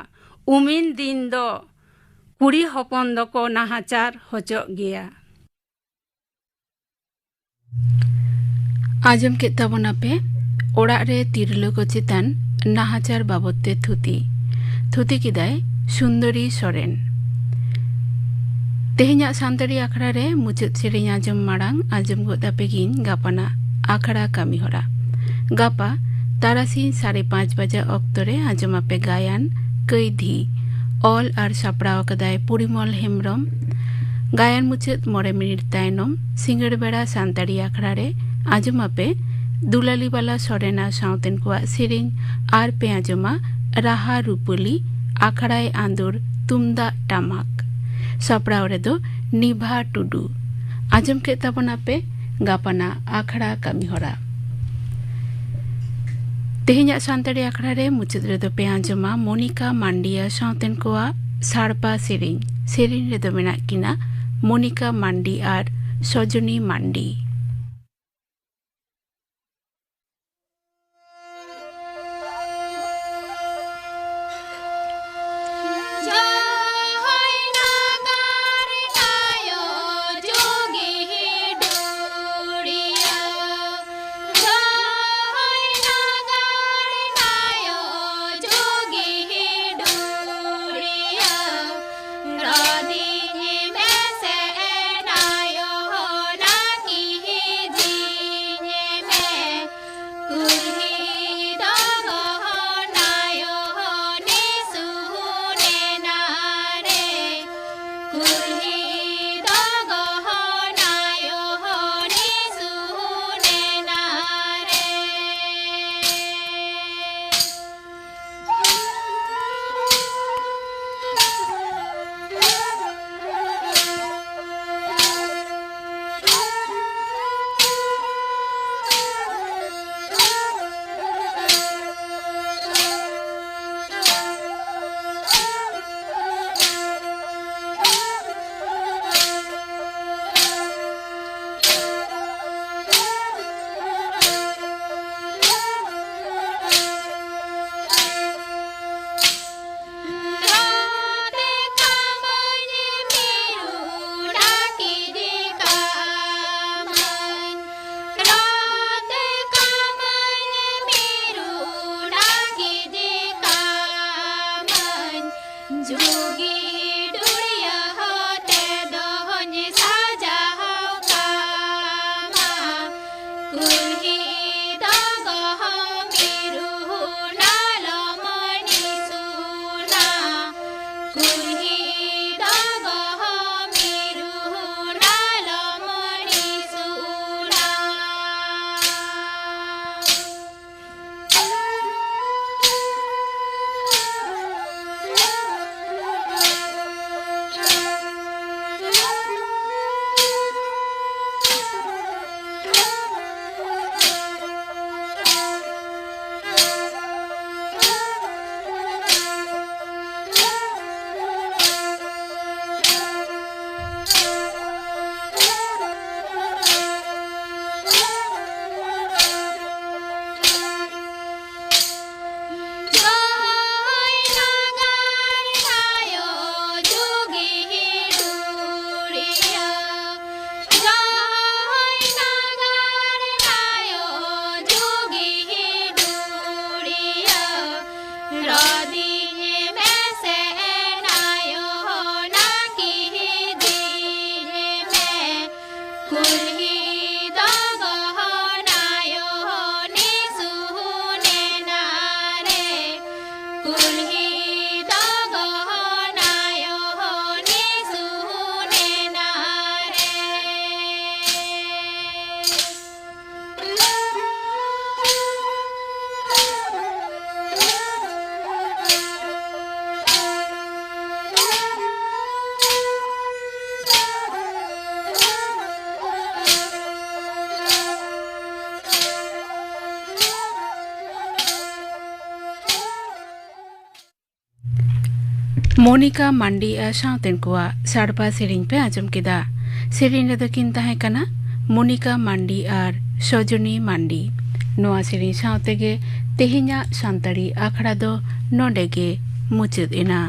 ᱩᱢᱤᱱ ᱫᱤᱱ ᱫᱚ ᱠᱩᱲᱤ ᱦᱚᱯᱚᱱ ᱫᱚᱠᱚ ᱱᱟᱦᱟᱪᱟᱨ ᱦᱚᱪᱚᱜ ᱜᱮᱭᱟ᱾ ᱟᱸᱡᱚᱢ ᱠᱮᱫ ᱛᱟᱵᱚᱱᱟᱯᱮ ᱚᱲᱟᱜ ᱨᱮ ᱛᱤᱨᱞᱟᱹ ᱠᱚ ᱪᱮᱛᱟᱱ ᱱᱟᱦᱟᱪᱟᱨ ᱵᱟᱵᱚᱫ ᱛᱮ ᱛᱷᱩᱛᱤ᱾ ᱛᱷᱩᱛᱤ ᱠᱮᱫᱟᱭ ᱥᱩᱱᱫᱚᱨᱤ ᱥᱚᱨᱮᱱ᱾ ᱛᱮᱦᱮᱧᱟᱜ ᱥᱟᱱᱛᱟᱲᱤ ᱟᱠᱷᱲᱟ ᱨᱮ ᱢᱩᱪᱟᱹᱫ ᱥᱮᱨᱮᱧ ᱟᱸᱡᱚᱢ ᱢᱟᱲᱟᱝ ᱟᱸᱡᱚᱢ ᱜᱚᱫ ᱟᱯᱮ ᱜᱤᱧ ᱜᱟᱯᱟᱱᱟᱜ ᱟᱠᱷᱲᱟ ᱠᱟᱹᱢᱤᱦᱚᱨᱟ᱾ ᱜᱟᱯᱟ ᱛᱟᱨᱟᱥᱤᱧ ᱥᱟᱲᱮ ᱯᱟᱸᱪ ᱵᱟᱡᱟ ᱚᱠᱛᱚ ᱨᱮ ᱟᱸᱡᱚᱢ ᱟᱯᱮ ᱜᱟᱭᱟᱱ ᱠᱟᱹᱭᱫᱷᱤ᱾ ᱚᱞ ᱟᱨ ᱥᱟᱯᱲᱟᱣ ᱟᱠᱟᱫᱟᱭ ᱯᱚᱨᱤᱢᱚᱞ ᱦᱮᱢᱵᱨᱚᱢ᱾ ᱜᱟᱭᱟᱱ ᱢᱩᱪᱟᱹᱫ ᱢᱚᱬᱮ ᱢᱤᱱᱤᱴ ᱛᱟᱭᱱᱚᱢ ᱥᱤᱸᱜᱟᱹᱲ ᱵᱮᱲᱟ ᱥᱟᱱᱛᱟᱲᱤ ᱟᱠᱷᱲᱟ ᱨᱮ ᱟᱸᱡᱚᱢ ᱟᱯᱮ ᱫᱩᱞᱟᱞᱤ ᱵᱟᱞᱟ ᱥᱚᱨᱮᱱᱟ ᱥᱟᱶᱛᱮᱱ ᱠᱚᱣᱟᱜ ᱥᱮᱨᱮᱧ ᱟᱨ ᱯᱮ ᱟᱸᱡᱚᱢᱟ ᱨᱟᱦᱟ ᱨᱩᱯᱟᱹᱞᱤ ᱟᱠᱷᱲᱟᱭ ᱟᱸᱫᱳᱲ ᱛᱩᱢᱫᱟᱜ ᱴᱟᱢᱟᱠ᱾ ᱥᱟᱯᱲᱟᱣ ᱨᱮᱫᱚ ᱱᱤᱵᱷᱟ ᱴᱩᱰᱩ᱾ ᱟᱸᱡᱚᱢ ᱠᱮᱫ ᱛᱟᱵᱚᱱᱟᱯᱮ ᱜᱟᱯᱟᱱᱟᱜ ᱟᱠᱷᱲᱟ ᱠᱟᱹᱢᱤᱦᱚᱨᱟ᱾ ᱛᱮᱦᱮᱧᱟᱜ ᱥᱟᱱᱛᱟᱲᱤ ᱟᱠᱷᱲᱟ ᱨᱮ ᱢᱩᱪᱟᱹᱫ ᱨᱮᱫᱚ ᱯᱮ ᱟᱸᱡᱚᱢᱟ ᱢᱚᱱᱤᱠᱟ ᱢᱟᱱᱰᱤᱭᱟ ᱥᱟᱶᱛᱮᱱ ᱠᱚᱣᱟᱜ ᱥᱟᱲᱯᱟ ᱥᱮᱨᱮᱧ᱾ ᱥᱮᱨᱮᱧ ᱨᱮᱫᱚ ᱢᱮᱱᱟᱜ ᱠᱤᱱᱟ ᱢᱚᱱᱤᱠᱟ ᱢᱟᱱᱰᱤ ᱟᱨ ᱥᱚᱡᱚᱱᱤ ᱢᱟᱱᱰᱤ᱾ ᱠᱩᱞᱦᱤ ᱫᱚ ᱜᱚᱦᱚ ᱢᱤᱨᱩ ᱱᱟᱞᱚᱢᱟᱹᱱᱤ ᱥᱩᱱᱟ᱾ ᱠᱩᱞᱦᱤ ᱫᱚ ᱜᱚᱦᱚ ᱢᱤᱨᱩ ᱱᱟᱞᱚᱢᱟᱹᱱᱤ ᱥᱩᱱᱟ᱾ ᱢᱳᱱᱤᱠᱟ ᱢᱟᱱᱰᱤ ᱟᱨ ᱥᱟᱶᱛᱮᱱ ᱠᱚᱣᱟᱜ ᱥᱟᱲᱯᱟ ᱥᱮᱨᱮᱧ ᱯᱮ ᱟᱸᱡᱚᱢ ᱠᱮᱫᱟ᱾ ᱥᱮᱨᱮᱧ ᱨᱮᱫᱚ ᱠᱤᱱ ᱛᱟᱦᱮᱸ ᱠᱟᱱᱟ ᱢᱳᱱᱤᱠᱟ ᱢᱟᱱᱰᱤ ᱟᱨ ᱥᱚᱡᱚᱱᱤ ᱢᱟᱱᱰᱤ᱾ ᱱᱚᱣᱟ ᱥᱮᱨᱮᱧ ᱥᱟᱶ ᱛᱮᱜᱮ ᱛᱮᱦᱮᱧᱟᱜ ᱥᱟᱱᱛᱟᱲᱤ ᱟᱠᱷᱲᱟ ᱫᱚ ᱱᱚᱰᱮ ᱜᱮ ᱢᱩᱪᱟᱹᱫ ᱮᱱᱟ᱾